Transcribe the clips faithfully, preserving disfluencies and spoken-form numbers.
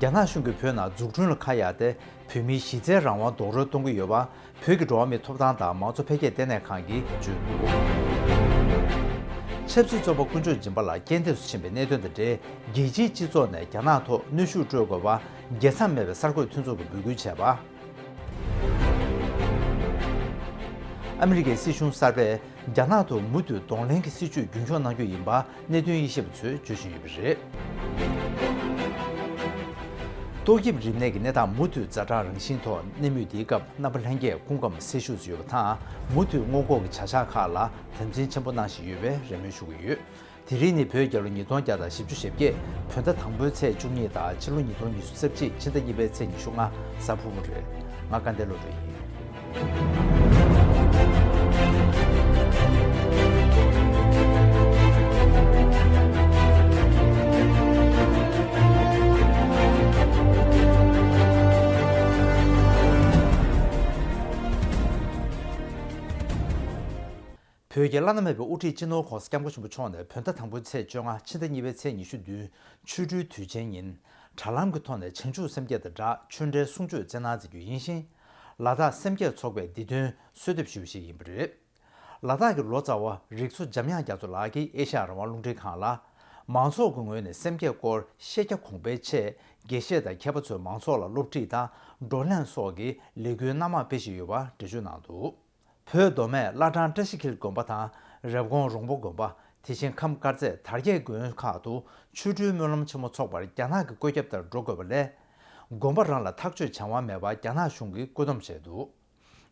རྒྱ་ནག་གཞུང་གིས་བོད་ནང་འཛུགས་སྐྲུན་ལ་ཁ་གཡར་ཏེ། བོད་མིའི་གཞི་རྩའི་རང་དབང་རྡོག་རོལ་གཏོང་གི་ཡོད་པ། བོད་ཀྱི་འགྲོ་བ་མིའི་ཐོབ་ཐང་དང་མང་གཙོ་འཕེལ་རྒྱས་ལྟེ་གནས་ཁང་གིས་བརྗོད་འདུག་ཆབ་སྲིད་བཙོན་པ་དཀོན་མཆོག་སྦྱིན་པ་ལགས་རྐྱེན་འདས་སུ་ཕྱིན་པའི་གནད་དོན་དང་འབྲེལ། རྒྱལ་སྤྱིའི་སྤྱི་ཚོགས་ནས་རྒྱ་ནག་ཐོག་གནོན་ཤུགས་སྤྲོད་དགོས་པ། རྒྱལ་མཚམས་མེད་པའི་གསར་འགོད་མཐུན་ཚོགས་ཀྱིས་འབོད་སྐུལ་བྱས་པ། ཨ་མི་རི་ཀའི་སྲིད་གཞུང་གསར་པས་རྒྱ་ནག་ཏུ་མུ་མཐུད་གདོང་ལེན་གྱི་སྲིད་བྱུས་རྒྱུན་འཁྱོངས་གནང་རྒྱུ་ཡིན་པ་གནད་དོན་དབྱེ་ཞིབ་པ་ཚོས་བརྗོད་བཞིན་ཡོད་པ་རེད། ཏོག་དབྱིབས་རིམས་ནད་ཀྱི་གནས་སྟངས་མུ་མཐུད་ཛ་དྲག་རང་བཞིན་ཐོག་གནས་མུས་འདིའི་སྐབས་རྣམ་པ་ལྷན་རྒྱས་སྐུ་ཁམས་སེལ་ཤུགས་སུ་ཡོད་པ་དང་། མུ་མཐུད་སྔོན་འགོག་གི་བྱ་གཞག་ཁག་ལ་དམ་འཛིན་ཆེན་པོ་གནང་བཞིན་ཡོད་པའི་རེ་སྨོན་ཞུ་གི་ཡོད། དེ་རིང་ནི་བོད་རྒྱལ་ལོ་ཉིས་སྟོང་བརྒྱ་དང་བཞི་བཅུ་ཞེ་བརྒྱད། བོད་ཟླ་དང་པོའི་ཚེས་བཅུ་གཉིས་དང་ཕྱི་ལོ་ཉིས་སྟོང་ཉི་ཤུ་རྩ་གཅིག་ཕྱི་ཟླ་གཉིས་པའི་ཚེས་ཉི་ཤུ་ལྔ། གཟའ་ཕུར་བུ་རེད། ང་སྐལ་ལྡན་བློ་གྲོས་ཡིན། བོད་ཀྱི་བླ་ན་མེད་པའི་དབུ་ཁྲིད་སྤྱི་ནོར་༸གོང་ས་༸སྐྱབས་མགོན་ཆེན་པོ་མཆོག་ནས་བོད་ཟླ་དང་པོའི་ཚེས་བཅོ་ལྔ་ཕྱི་ཟླ་གཉིས་པའི་ཚེས་ཉི་ཤུ་བདུན་ཆོ་འཕྲུལ་དུས་ཆེན་ཉིན་དྲ་ལམ་གྱི་ཐོག་ནས་བྱང་ཆུབ་སེམས་བསྐྱེད་དང་སྦྲགས་ཆོས་འབྲེལ་གསུང་ཆོས་སྩལ་གནང་མཛད་རྒྱུ་ཡིན་ཞིང་། ལ་དྭགས་སེམས་བསྐྱེད་ཚོགས་པས་འདི་དོན་གསོལ་འདེབས་ཞུས་པ་ཞིག་ཡིན་པ་རེད། ལ་དྭགས་ཀྱི་ལོ་ཙཱ་བ་རིག་འཚོ་འཇམ་དབྱངས་རྒྱ་མཚོ་ལགས་ཀྱིས་ཨེ་ཤ་ཡ་རང་དབང་རླུང་འཕྲིན་ཁང་ལ། མང་ཚོགས་ཀྱི་ངོས་ནས་སེམས་བསྐྱེད་སྐོར་ཤེས་རྒྱ་གོང་འཕེལ་ཆེད་དགེ་བཤེས་དང་མཁས་པ་ཚོས་མང་ཚོགས་ལ་སློབ་ཁྲིད་དང་བགྲོ་གླེང་སོགས་ཀྱི་ལས་འགུལ་སྣ་མང་སྤེལ་བཞིན་ཡོད་པ་འགྲེལ་བརྗོད་གནང་འདུག་བོད་མདོ་སྨད་བླ་བྲང་བཀྲ་ཤིས་འཁྱིལ་དགོན་པ་དང་། རེབ་གོང་རོང་པོ་དགོན་པ། དེ་བཞིན་ཁམས་དཀར་མཛེས་དར་རྒྱས་དགོན་ཁག་ཏུ་ཆོ་འཕྲུལ་སྨོན་ལམ་ཆེན་མོ་འཚོགས་པར་རྒྱ་ནག་གི་བཀོད་ཁྱབ་ལྟར་འགྲོ་དགོས་པ་ལས། དགོན་པ་རང་ལ་ཐག་གཅོད་བྱ་དབང་མེད་པར་རྒྱ་ནག་གཞུང་གིས་བཀོད་འདོམས་བྱས་འདུག་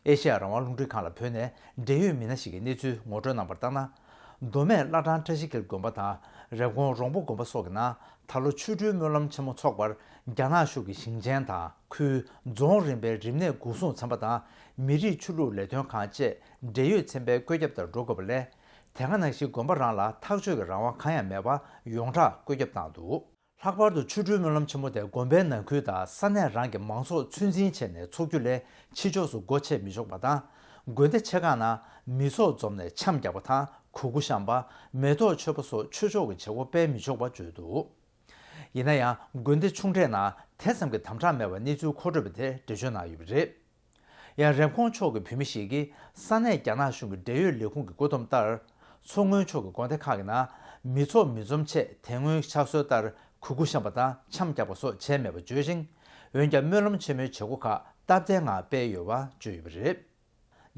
ཨེ་ཤེ་ཡ་རང་དབང་རླུང་འཕྲིན་ཁང་ལ་བོད་ནས་འབྲེལ་ཡོད་མི་སྣ་ཞིག་གིས་གནས་ཚུལ་ངོ་སྤྲོད་གནང་བར་བལྟས་ན། མདོ་སྨད་བླ་བྲང་བཀྲ་ཤིས་འཁྱིལ་དགོན་པ་དང་རེབ་གོང་རོང་པོ་དགོན་པ་སོགས་ཀྱི་ནང་ད་ལོ་ཆོ་འཕྲུལ་སྨོན་ལམ་ཆེན་མོ་འཚོགས་པར་རྒྱ་ནག་གཞུང་གི་ཞིང་ཆེན་དང་ཁུལ་རྫོང་རིམ་པའི་རིམས་ནད་འགོག་སྲུང་ཚན་པ་དང་མི་རིགས་ཆོས་ལུགས་ལས་དོན་ཁང་བཅས་འབྲེལ་ཡོད་ཚན་པའི་བཀོད་ཁྱབ་ལྟར་འགྲོ་དགོས་པ་ལས། དེ་སྔ་ནང་བཞིན་དགོན་པ་རང་ལ་ཐག་གཅོད་ཀྱི་རང་དབང་གང་ཡང་མེད་པ་ཡོངས་གྲགས་བཀོད་ཁྱབ་བཏང་འདུག་ལྷག་པར་དུ་ཆོ་འཕྲུལ་སྨོན་ལམ་ཆེན་མོ་དེ་དགོན་པའི་ནང་ཁུལ་དང་ས་གནས་རང་གི་མང་ཚོགས་ཚོད་འཛིན་བྱས་ནས་འཚོགས་རྒྱུ་ལས་ཕྱི་ཕྱོགས་སུ་སྒོ་ཕྱེ་མི་ཆོག་པ་དང་། དགོན་སྡེ་ཆེ་ཁག་ནང་མི་ཚོགས་འཛོམས་ནས་འཆམ་རྒྱག་པ་དང་གུར་གུར་བཤམས་པ། མེ་ཏོག་མཆོད་པ་སོགས་ཆོས་ཕྱོགས་ཀྱི་བྱེད་སྒོ་སྤེལ་མི་ཆོག་པ་བརྗོད་འདུག་ཡིན་ན་ཡང་དགོན་སྡེ་ཆུང་གྲས་ནང་དེ་ཙམ་གྱི་དམ་དྲག་མེད་པར་གནས་ཚུལ་མཁོ་སྤྲོད་པས་དེ་འགྲེལ་བརྗོད་གནང་ཡོད་པ་རེད། ཡང་རེབ་གོང་ཕྱོགས་ཀྱི་བོད་མི་ཞིག་གིས་ས་གནས་རྒྱ་ནག་གཞུང་གི་འབྲེལ་ཡོད་ལས་ཁུངས་ཀྱི་བཀོད་འདོམས་ལྟར། མཚོ་སྔོན་ཕྱོགས་ཀྱི་དགོན་སྡེ་ཁག་གི་ནང་མི་ཚོགས་མི་འཛོམས་ཆེད་དེ་སྔོན་ཕྱག་སྲོལ་ལྟར་གུར་གུར་བཤམས་པ་དང་འཆམ་རྒྱག་པ་སོགས་བྱས་མེད་པ་བརྗོད་ཅིང་། འོན་ཀྱང་སྨོན་ལམ་ཆེན་མོའི་བྱེད་སྒོ་ཁག་སྟབས་བདེ་ངང་སྤེལ་ཡོད་པ་བརྗོད་ཡོད་པ་རེད།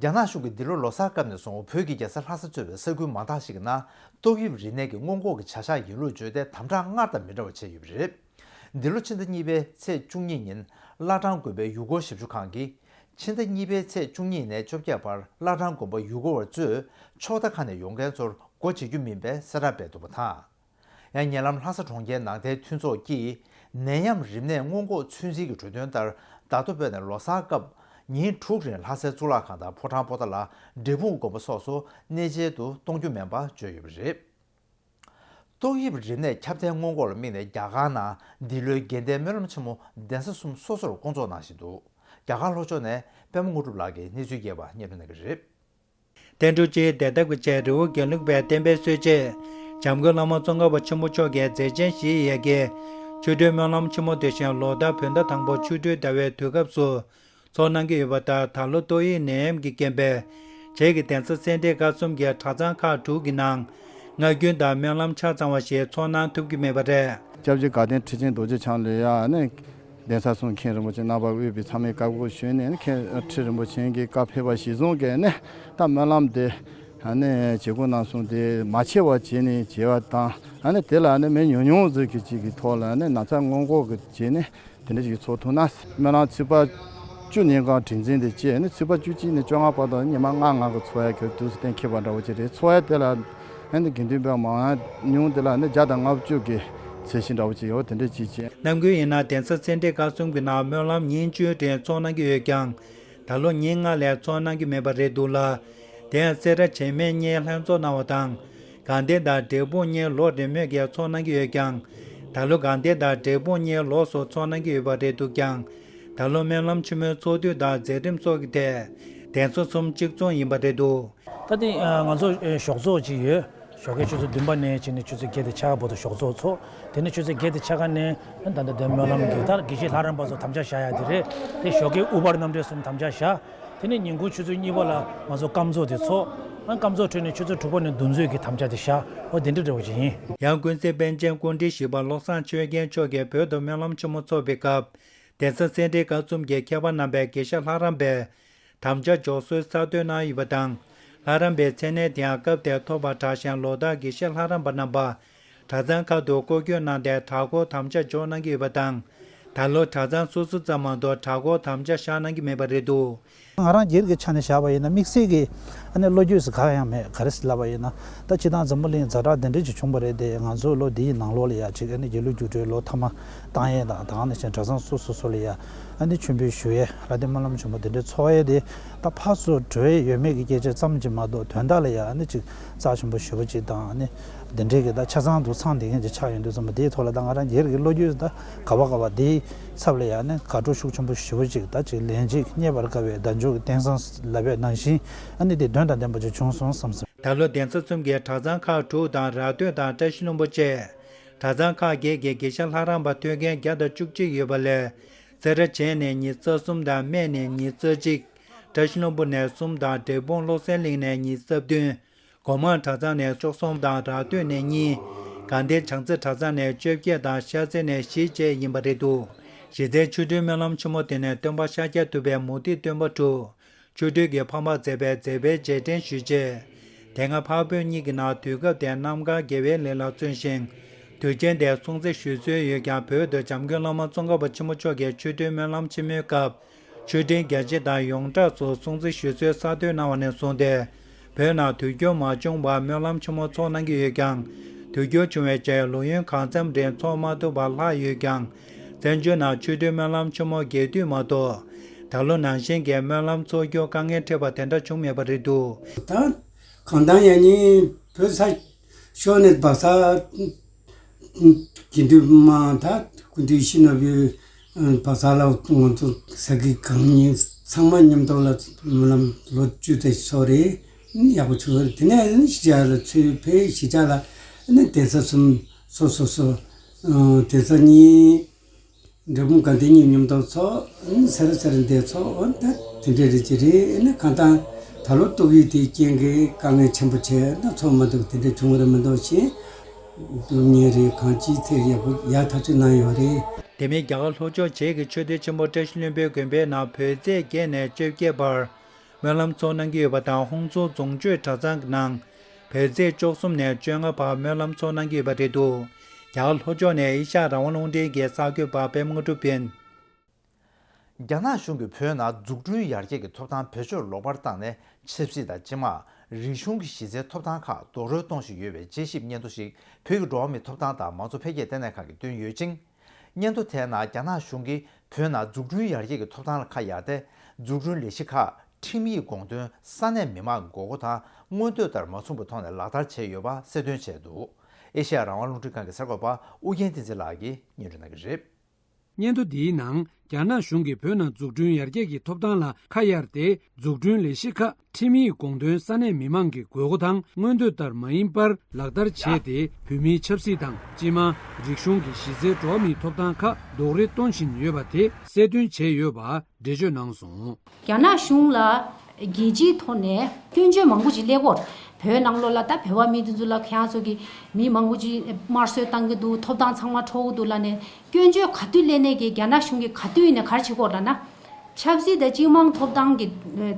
རྒྱ་ནག་གཞུང་གིས་འདི་ལོ་ལོ་གསར་སྐབས་ནས་བཟུང་བོད་ཀྱི་རྒྱལ་ས་ལྷ་ས་གཙོས་པའི་ས་ཁུལ་མང་དག་ཞིག་གི་ནང་ཏོག་དབྱིབས་རིམས་ནད་ཀྱི་སྔོན་འགོག་གི་བྱ་གཞག་ཡིན་ལུགས་བརྗོད་དེ་དམ་དྲག་སྔར་དང་མི་འདྲ་བ་བྱས་ཡོད་པ་རེད། འདི་ལོ་ཕྱི་ཟླ་གཉིས་པའི་ཚེས་བཅུ་གཉིས་ཉིན་བླ་བྲང་དགོན་པའི་ཡུལ་སྐོར་ཞབས་ཞུ་ཁང་གིས། ཕྱི་ཟླ་གཉིས་པའི་ཚེས་བཅུ་གཉིས་ནས་བཅོ་བརྒྱད་བར་བླ་བྲང་དགོན་པ་ཡུལ་སྐོར་བ་གཙོས་ཕྱོགས་མཐའ་ཁག་ནས་ཡོང་མཁན་ཚོར་སྒོ་འབྱེད་རྒྱུ་མིན་པའི་གསལ་བསྒྲགས་སྤེལ་འདུག་པ་དང་། ཡང་ཉེ་ལམ་ལྷ་ས་གྲོང་ཁྱེར་ནང་བསྟན་མཐུན་ཚོགས་ཀྱིས་ནད་ཡམས་རིམས་ནད་སྔོན་འགོག་ཚོད་འཛིན་གྱི་གྲོས་མཐུན་ལྟར་ད་ལྟ་བོད་ནས་ལོ་གསར་སྐབས་ཉིན་དྲུག་རིང་ལྷ་སའི་གཙུག་ལག་ཁང་དང་ཕོ་བྲང་པོ་ཏཱ་ལ་འབྲས་སྤུངས་དགོན་པ་སོགས་སུ་གནས་མཇལ་དུ་གཏོང་རྒྱུ་མིན་པ་བརྗོད་ཡོད་པ་རེད། ཏོག་དབྱིབས་རིམས་ནད་ཁྱབ་གདལ་སྔོན་འགོག་ལ་དམིགས་ནས་རྒྱ་གར་ནང་འདི་ལོའི་དགེ་ལྡན་སྨོན་ལམ་ཆེན་མོ་གདན་ས་གསུམ་སོ་སོར་བསྐོང་ཚོགས་གནང་བཞིན་འདུག་རྒྱ་གར་ལྷོ་ཕྱོགས་ནས་པད་མ་དངོས་གྲུབ་ལགས་ཀྱིས་གནས་ཚུལ་རྒྱས་པ་སྙན་སྒྲོན་གནང་གི་རེད། བསྟན་འགྲོ་སྤྱིའི་བདེ་ཐབས་ཀྱི་ཆེད་རི་བོ་དགེ་ལུགས་པའི་བསྟན་པའི་སྲོལ་འབྱེད་འཇམ་མགོན་བླ་མ་ཙོང་ཁ་པ་ཆེན་པོ་མཆོག་གི་མཛད་ཆེན་བཞི་ཡི་ཡ་གི་ཆོ་འཕྲུལ་སྨོན་ལམ་ཆེན་མོ་དེ་བཞིན་ལོ་ལྟར་བོད་ཟླ་དང་པོ་ཆོ་འཕྲུལ་ཟླ་བའི་དུས་སྐབས་སུ་ཚོགས་གནང་གི་ཡོད་པ་ལྟར་ད་ལོ་ཏོག་དབྱིབས་ནད་ཡམས་ཀྱི་རྐྱེན་པས་བྱེས་ཀྱི་གདན་ས་སེ་འབྲས་དགའ་གསུམ་གྱི་གྲྭ་ཚང་ཁག་དྲུག་གི་ནང་ངག་རྒྱུན་དང་སྨོན་ལམ་ཆ་ཚང་བ་ཞིག་ཚོགས་གནང་ཐུབ་ཀྱི་མེད་པ་རེད། སྐྱབས་རྗེ་དགའ་ལྡན་ཁྲི་ཆེན་རྡོ་རྗེ་འཆང་ལ་ཡང་ནི་གདན་ས་གསུམ་མཁན་རིན་པོ་ཆེ་རྣམ་པ་དབུས་པའི་ཚང་མས་བཀའ་བསྒོ་ཞུས་ནས་ནི་མཁན་ཁྲི་རིན་པོ་ཆེ་གི་བཀའ་ཕེབས་པ་གཞིར་བཟུང་གིས་ནི་ད་སྨོན་ལམ་དེ་ནི་བྱེད་སྒོ་གནང་སོང་དེ་མ་ཆེ་བ་བྱས་ནས་བྱས་པ་དང་ནི་དེ་ལ་ནི་མི་ཉུང་ཉུང་ཟིག་གི་ཅིག་གི་ཐོག་ལ་ནི་ན་ཚ་སྔོན་འགོག་གི་བྱས་ནས། དེ་འདྲ་ཞིག་ཚོགས་ཐུབ་ན། སྨོན་ལམ་ཚེས་པ་བཅུ་ཉིན་གང་དྲན་འཛིན་དེ་བཅས་ནི་ཚེས་པ་བཅུ་གཅིག་ནས་བཅོ་ལྔ་བར་དུ་ཉི་མ་ལྔ་ལྔ་གི་འཚོགས་ཡ་གི་དུས་སུ་གཏན་འཁེལ་བ་འདྲ་བོ་ཅིག་རེད། འཚོགས་ཡ་དེ་ལ་ཨ་ནི་དགེ་འདུན་པ་མང་ཉུང་དེ་ལ་ནི་བརྒྱ་དང་ལྔ་བཅུ་གི་ཚད་གཞི་འདྲ་བོ་ཅིག་ཡོད། དེ་འདྲ་ཅིག་བྱས། ནམ་རྒྱུན་ཡིན་ན་གདན་ས་སེ་འབྲས་དགའ་གསུམ་གྱི་ནང་སྨོན་ལམ་ཉིན་བཅུའི་རིང་ཚོགས་གནང་གི་ཡོད་ཀྱང་། ད་ལོ་ཉིན་ལྔ་ལས་ཚོགས་གནང་གི་མེད་པ་རེད་འདུག་ལ། དེ་ཡང་སེ་ར་བྱེས་སྨད་གཉིས་ལྷན་ཚོགས་གནང་བ་དང་། དགའ་ལྡན་དང་འབྲས་སྤུངས་གཉིས་ལོ་རེ་མོས་ཀྱིས་ཚོགས་གནང་གི་ཡོད་ཀྱང་། ད་ལོ་དགའ་ལྡན་དང་འབྲས་སྤུངས་གཉིས་ལོགས་སུ་ཚོགས་གནང་གི་ཡོད་པ་རེད་འདུག་ཀྱང་། ད་ལོ་སྨོན་ལམ་ཆེན་མོའི་ཚོགས་དུས་དང་མཛད་རིམ་སོགས་ཀྱི་ཐད་གདན་ས་གསུམ་གཅིག་མཚུངས་ཡིན་པ་རེད་འདུག་ད་ཐེངས་ང་ཚོ་ཞོགས་ཚོགས་ཅིག་ཡོད། ཞོགས་ཀའི་ཆུ་ཚོད་བདུན་པ་ནས་བྱས་ནས་ཆུ་ཚོད་བརྒྱད་དང་ཕྱེད་ཀ་བར་དུ་ཞོགས་ཚོགས་ཚོགས། དེ་ནས་ཆུ་ཚོད་བརྒྱད་དང་ཕྱེད་ཀ་ནས་ད་ལྟ་དེ་སྨོན་ལམ་གྱི་ད་དགེ་བཤེས་ལྷ་རམས་པ་ཚོ་དམ་བཅའ་བཞག་ཡ་དེ་རེད། དེ་ཞོགས་ཀའི་དབུ་པར་རྣམ་འདྲེན་གསུམ་དམ་བཅའ་བཞག། དེ་ནས་ཉིན་གུང་ཆུ་ཚོད་གཉིས་པ་ལ་ང་ཚོ་སྐམ་ཚོགས་དེ་ཚོགས། ཨ་སྐམ་ཚོགས་གྲོལ་ནས་ཆུ་ཚོད་དྲུག་པ་ནས་འདུ་འཛོམས་ཀྱི་དམ་བཅའ་དེ་བཞག། འོ་དེ་འདྲ་འདྲ་བོ་ཅིག་ཡིན། ཡང་ཀུན་གཟིགས་པཎ་ཆེན་སྐུ་ཕྲེང་བཞི་པ་བློ་བཟང་ཆོས་རྒྱན་མཆོག་གིས་བོད་དུ་སྨོན་ལམ་ཆེན་མོ་འཚོགས་པའི་སྐབས། གདན་ས་སེ་འབྲས་དགའ་གསུམ་གྱི་མཁས་པ་རྣམ་པས་དགེ་བཤེས་ལྷ་རམས་པའི་དམ་བཅའ་འཇོག་སྲོལ་གསར་གཏོད་གནང་ཡོད་པ་དང་། ལྷ་རམས་པའི་མཚན་གནས་དེའང་སྐབས་དེར་ཐོབ་པ་དྲག་ཞན་ལོ་ལྟར་དགེ་བཤེས་ལྷ་རམས་པ་རྣམ་པ་གྲྭ་ཚང་ཁག་ཏུ་སྐོར་སྐྱོད་གནང་སྟེ་གྲྭ་སྐོར་དམ་བཅའ་འཇོག་གནང་གི་ཡོད་པ་དང་། ད་ལོ་གྲྭ་ཚང་སོ་སོ་ཙམ་མ་གཏོགས་གྲྭ་སྐོར་དམ་བཅའ་བཞག་གནང་གི་མེད་པ་རེད་འདུག། ང་རང་སྒེར་གྱི་ཆ་ནས་བཞག་པ་ཡིན་ན་དམིགས་བསལ་གྱི་ཨ་ནི་བློ་འགྱོད་ཟེར་ག་ཡང་མེད། ག་རེ་ཟེར་ལབ་པ་ཡིན་ན། ད་སྤྱིར་བཏང་འཛམ་བུ་གླིང་ཛ་དྲག་འདི་འདྲ་ཅིག་བྱུང་བ་རེད་དེ། ང་ཚོ་ལོ་འདིའི་ནང་ལོགས་ལ་ཡ་ཅིག་ཨ་ནི་དགེ་ལུགས་རྒྱུགས་སྤྲོད་ལོ་མཐའ་མ་བཏང་ཡས་དང་། ད་ག་ནང་བཞིན་གྲྭ་ཚང་སོ་སོ་སོ་ལ་ཡ་ཨ་ནི་མཆོད་འབུལ་ཞུ་ཡས། ར་སྟོད་སྨོན་ལམ་ཆེན་མོ་འདི་འདྲ་འཚོགས་ཡས་དེ། ད་ཕར་ཚུར་འགྲོ་ཡས་ཡོད་མེད་ཀྱི་སྐད་ཆ་ཙམ་གྱིས་མ་གཏོགས། དོན་དག་ལ་ཡ་ཨ་ནི་ཅིག་རྩ་ཆེན་པོ་ཞེ་པོ་ཅིག་དང་། ཨ་ནི་འདི་འདྲའི་གི་ད་ཆ་ཚང་འདུག་ཚང་བསྡད་མཁན་ཅིག་ཆགས་ཡོང་དུས་ཙམ་པ། དེའི་ཐོག་ལ་ད་ང་རང་སྒེར་གྱི་བློ་འགྱོད་ད་ག་བ་ག་བ་དེའི་ཚབ་ལ་ཡ་ཨ་ནི་དགའ་སྤྲོ་ཤུགས་ཆེན་པོ་ཞེ་པོ་ཅིག་ད་ཅིག་ལན་གཅིག་རྙེད་པར་དཀའ་བའི་བདག་འཇུག་གི་རྟེན་བཟང་ལབ་པའི་ནང་བཞིན། ཨ་ནི་དེ་དོན་དང་ལྡན་པ་ཅིག་བྱུང་སོང་བསམ་སོང་། ད་ལོ་གདན་ས་གསུམ་གྱི་གྲྭ་ཚང་ཁག་དྲུག་དང་། ར་སྟོད་དང་བཀྲ་ཤིས་ལྷུན་པོ་བཅས་གྲྭ་ཚང་ཁག་བརྒྱད་ཀྱི་དགེ་བཤེས་ལྷ་རམས་པ་ཐོན་མཁན་བརྒྱ་དང་བཅུ་གཅིག་ཡོད་པ་ལས། སེ་ར་བྱེས་ནས་ཉི་ཤུ་རྩ་གསུམ་དང་། སྨད་ནས་ཉི་ཤུ་རྩ་གཅིག། བཀྲ་ཤིས་ལྷུན་པོ་ནས་གསུམ་དང་། འབྲས་སྤུངས་བློ་གསལ་གླིང་ནས་ཉི་ཤུ་རྩ་བདུན། སྒོ་མང་གྲྭ་ཚང་ནས་བཅུ་གསུམ་དང་། ར་སྟོད་ནས་གཉིས། དགའ་ལྡན་བྱང་རྩེ་གྲྭ་ཚང་ནས་བཅོ་བརྒྱད་དང་། ཤར་རྩེ་ནས་བཞི་བཅས་ཡིན་པ་རེད་འདུག། གཞི་རྩའི་ཆོ་འཕྲུལ་སྨོན་ལམ་ཆེན་མོ་དེ་ནི་སྟོན་པ་ཤཱཀྱ་ཐུབ་པའི་མུ་སྟེགས་སྟོན་པ་དྲུག་ཆོ་འཕྲུལ་གྱི་ཕ་མར་མཛད་པའི་མཛད་པའི་རྗེས་དྲན་ཞུས་རྗེས། དེ་སྔ་འཕགས་བོད་གཉིས་ཀྱི་ནང་དུས་སྐབས་དེར་རྣམ་དཀར་དགེ་བའི་ལས་ལ་བརྩོན་ཞིང་། དུས་ཆེན་དེར་སྲུང་བརྩི་ཞུ་སྲོལ་ཡོད་ཀྱང་། བོད་དུ་འཇམ་མགོན་བླ་མ་ཙོང་ཁ་པ་ཆེན་པོ་མཆོག་གི་ཆོ་འཕྲུལ་སྨོན་ལམ་ཆེན་མོའི་སྐབས། ཆོས་འབྲེལ་རྒྱ་ཆེ་དང་ཡོངས་གྲགས་སུ་སྲུང་བརྩི་ཞུ་སྲོལ་གསར་གཏོད་གནང་བ་ནས་བཟུང་སྟེ། བོད་ནང་དུས་འགྱུར་མ་བྱུང་བར་སྨོན་ལམ་ཆེན་མོ་འཚོགས་གནང་གི་ཡོད་ཀྱང་། དུས་འགྱུར་བྱུང་བའི་རྗེས་ལོ་ཡུན་གང་འཚམ་རིང་འཚོགས་མ་ཐུབ་པར་ལྷག་ཡོད་ཀྱང་། བཙན་བྱོལ་ནང་ཆོ་འཕྲུལ་སྨོན་ལམ་ཆེན་མོ་རྒྱས་བསྡུས་མ་གཏོགས། ད་ལོ་ནང་བཞིན་གྱི་སྨོན་ལམ་འཚོགས་རྒྱུར་དཀའ་ངལ་འཕྲད་པ་དེ་འདྲ་བྱུང་མེད་པ་རེད་འདུག། ད་གང་ལྟར་ཡང་ནི་བོད་ས་ཤོར་ནས་བག་ས། དགེ་འདུན་མང་དང་སྐུ་མདུན་ཡིད་བཞིན་ནོར་བུའི་བག་ས་ལ་ང་ཚོ་ས་དགེ་གང་ཉིད་ཚང་མ་མཉམ་དུ་ལ་སྨོན་ལམ་ལོ་བཅུ་ཙམ་ཚོགས་རེད། ཡག་པོ་བྱུང་བ་རེད། དེ་ནས་གཞིས་ཆགས་ལ་ཚུར་ཕེབས། གཞིས་ཆགས་ལ་ནི་གདན་ས་གསུམ་སོ་སོ་སོ། གདན་ས་གཉིས། འབྲས་སྤུངས་དགའ་ལྡན་གཉིས་མཉམ་དུ་ཚོགས། སེ་ར་སེ་ར་འདིར་ཚོགས། འོ་ད་དེ་འདྲ་རེད་ཅེས་རེད། ཨ་ནི་གང་ལྟར་ད་ལོ་ཏོག་དབྱིབས་དེའི་རྐྱེན་གྱིས་དཀའ་ངལ་ཆེན་པོ་བྱས་ན་ཚོགས་མ་ཐུབ། དེ་འདྲ་བྱུང་བ་རེད་མ་གཏོགས་ཤིང་སློབ་གཉེར་རེད། གང་ཅིའི་ཐད་ཡག་པོ་ཡག་ཐག་ཆོད་གནང་ཡོད་རེད། དེ་མིན་རྒྱ་གར་ལྷོ་ཕྱོགས་བྱེས་ཀྱི་ཆོས་སྡེ་ཆེན་པོ་བཀྲ་ཤིས་ལྷུན་པོའི་དགོན་པའི་ནང་བོད་ཚེས་བརྒྱད་ནས་བཅོ་བརྒྱད་བར་སྨོན་ལམ་འཚོགས་གནང་གི་ཡོད་པ་དང་། ཧོང་ཙུའུ་རྫོང་ཆོས་གྲྭ་ཚང་གི་ནང་བོད་ཚེས་བཅུ་གསུམ་ནས་བཅོ་ལྔ་བར་སྨོན་ལམ་འཚོགས་གནང་གི་ཡོད་པ་རེད་འདུག། རྒྱ་གར་ལྷོ་ཕྱོགས་ནས་ཨེ་ཤ་ཡ་རང་དབང་རླུང་འཕྲིན་གྱི་གསར་འགོད་པ་པད་མ་དངོས་གྲུབ་ཡིན། རྒྱ་ནག་གཞུང་གིས་བོད་ནང་འཛུགས་སྐྲུན་ཡར་རྒྱས་ཀྱི་ཐོབ་ཐང་བེད་སྤྱོད་ལོག་པར་བཏང་ནས། ཆབ་སྲིད་དང་སྤྱི་དམངས། རིག་གཞུང་གི་གཞི་རྩའི་ཐོབ་ཐང་ཁག་རྡོག་རོལ་གཏོང་བཞིན་ཡོད་པའི་དཔྱད་ཞིབ་སྙན་ཐོ་ཞིག་བོད་ཀྱི་འགྲོ་བ་མིའི་ཐོབ་ཐང་དང་མང་གཙོ་འཕེལ་རྒྱས་ལྟེ་གནས་ཁང་གིས་བཏོན་ཡོད་ཅིང་། སྙན་ཐོ་དེའི་ནང་རྒྱ་ནག་གཞུང་གིས་བོད་ནང་འཛུགས་སྐྲུན་ཡར་རྒྱས་ཀྱི་ཐོབ་ཐང་ལ་ཁ་གཡར་ཏེ། འཛུགས་སྐྲུན་ལས་གཞི་ཁག་ཁྲིམས་ཡིག་དགོངས་དོན། ས་གནས་མི་མང་གི་དགོས་མཁོ་དང་མངོན་འདོད་ལྟར་མ་མཚུངས་པའི་ཐོག་ནས་ལག་བསྟར་བྱས་ཡོད་པ་གསལ་སྟོན་བྱས་འདུག། ཨེ་ཤེ་ཡ་རང་དབང་རླུང་འཕྲིན་ཁང་གི་གསར་འགོད་པ་ཨུ་རྒྱན་བསྟན་འཛིན་ལགས་ཀྱིས་སྙན་སྒྲོན་གནང་གི་རེད། སྙན་ཐོ་འདིའི་ནང་རྒྱ་ནག་གཞུང་གིས་བོད་ནང་འཛུགས་སྐྲུན་ཡར་རྒྱས་ཀྱི་ཐོབ་ཐང་ལ་ཁ་གཡར་ཏེ། འཛུགས་སྐྲུན་ལས་གཞི་ཁག་ཁྲིམས་ཡིག་དགོངས་དོན་ས་གནས་མི་མང་གི་དགོས་མཁོ་དང་མངོན་འདོད་ལྟར་མ་ཡིན་པར་ལག་བསྟར་བྱས་ཏེ། བོད་མིའི་ཆབ་སྲིད་དང་སྤྱི་དམངས། རིག་གཞུང་གི་གཞི་རྩའི་འགྲོ་བ་མིའི་ཐོབ་ཐང་ཁག་རྡོག་རོལ་གཏོང་བཞིན་ཡོད་པ་དེ་གསལ་སྟོན་བྱས་ཡོད་པ་འགྲེལ་བརྗོད་གནང་སོང་། རྒྱ་ནག་གཞུང་ལ་རྒྱལ་སྤྱིའི་ཐོག་ནས་སྐྱོན་བརྗོད་མང་པོ་ཅིག་སླེབས་ཡོད་རེད། བོད་ནང་ལོགས་ལ་ད་བོད་པ་མི་དེ་ཚོ་ལ་ཁྱེད་རང་ཚོ་གིས་མི་མང་པོ་ཅིག་དམར་གསོད་བཏང་གི་འདུག། ཐོབ་ཐང་ཚང་མ་འཕྲོག་གི་འདུག་ལབ་ནས། སྐྱོན་བརྗོད་ག་དུས་སླེབས་ནའི་གི་རྒྱ་ནག་གཞུང་གིས་ག་དུས་ཡིན་ནའི་ག་རེ་བྱེད་ཀྱི་ཡོད་རེད་ལབ་ན། ཆབ་སྲིད་དང་སྤྱི་དམངས་ཐོབ་ཐང་གི་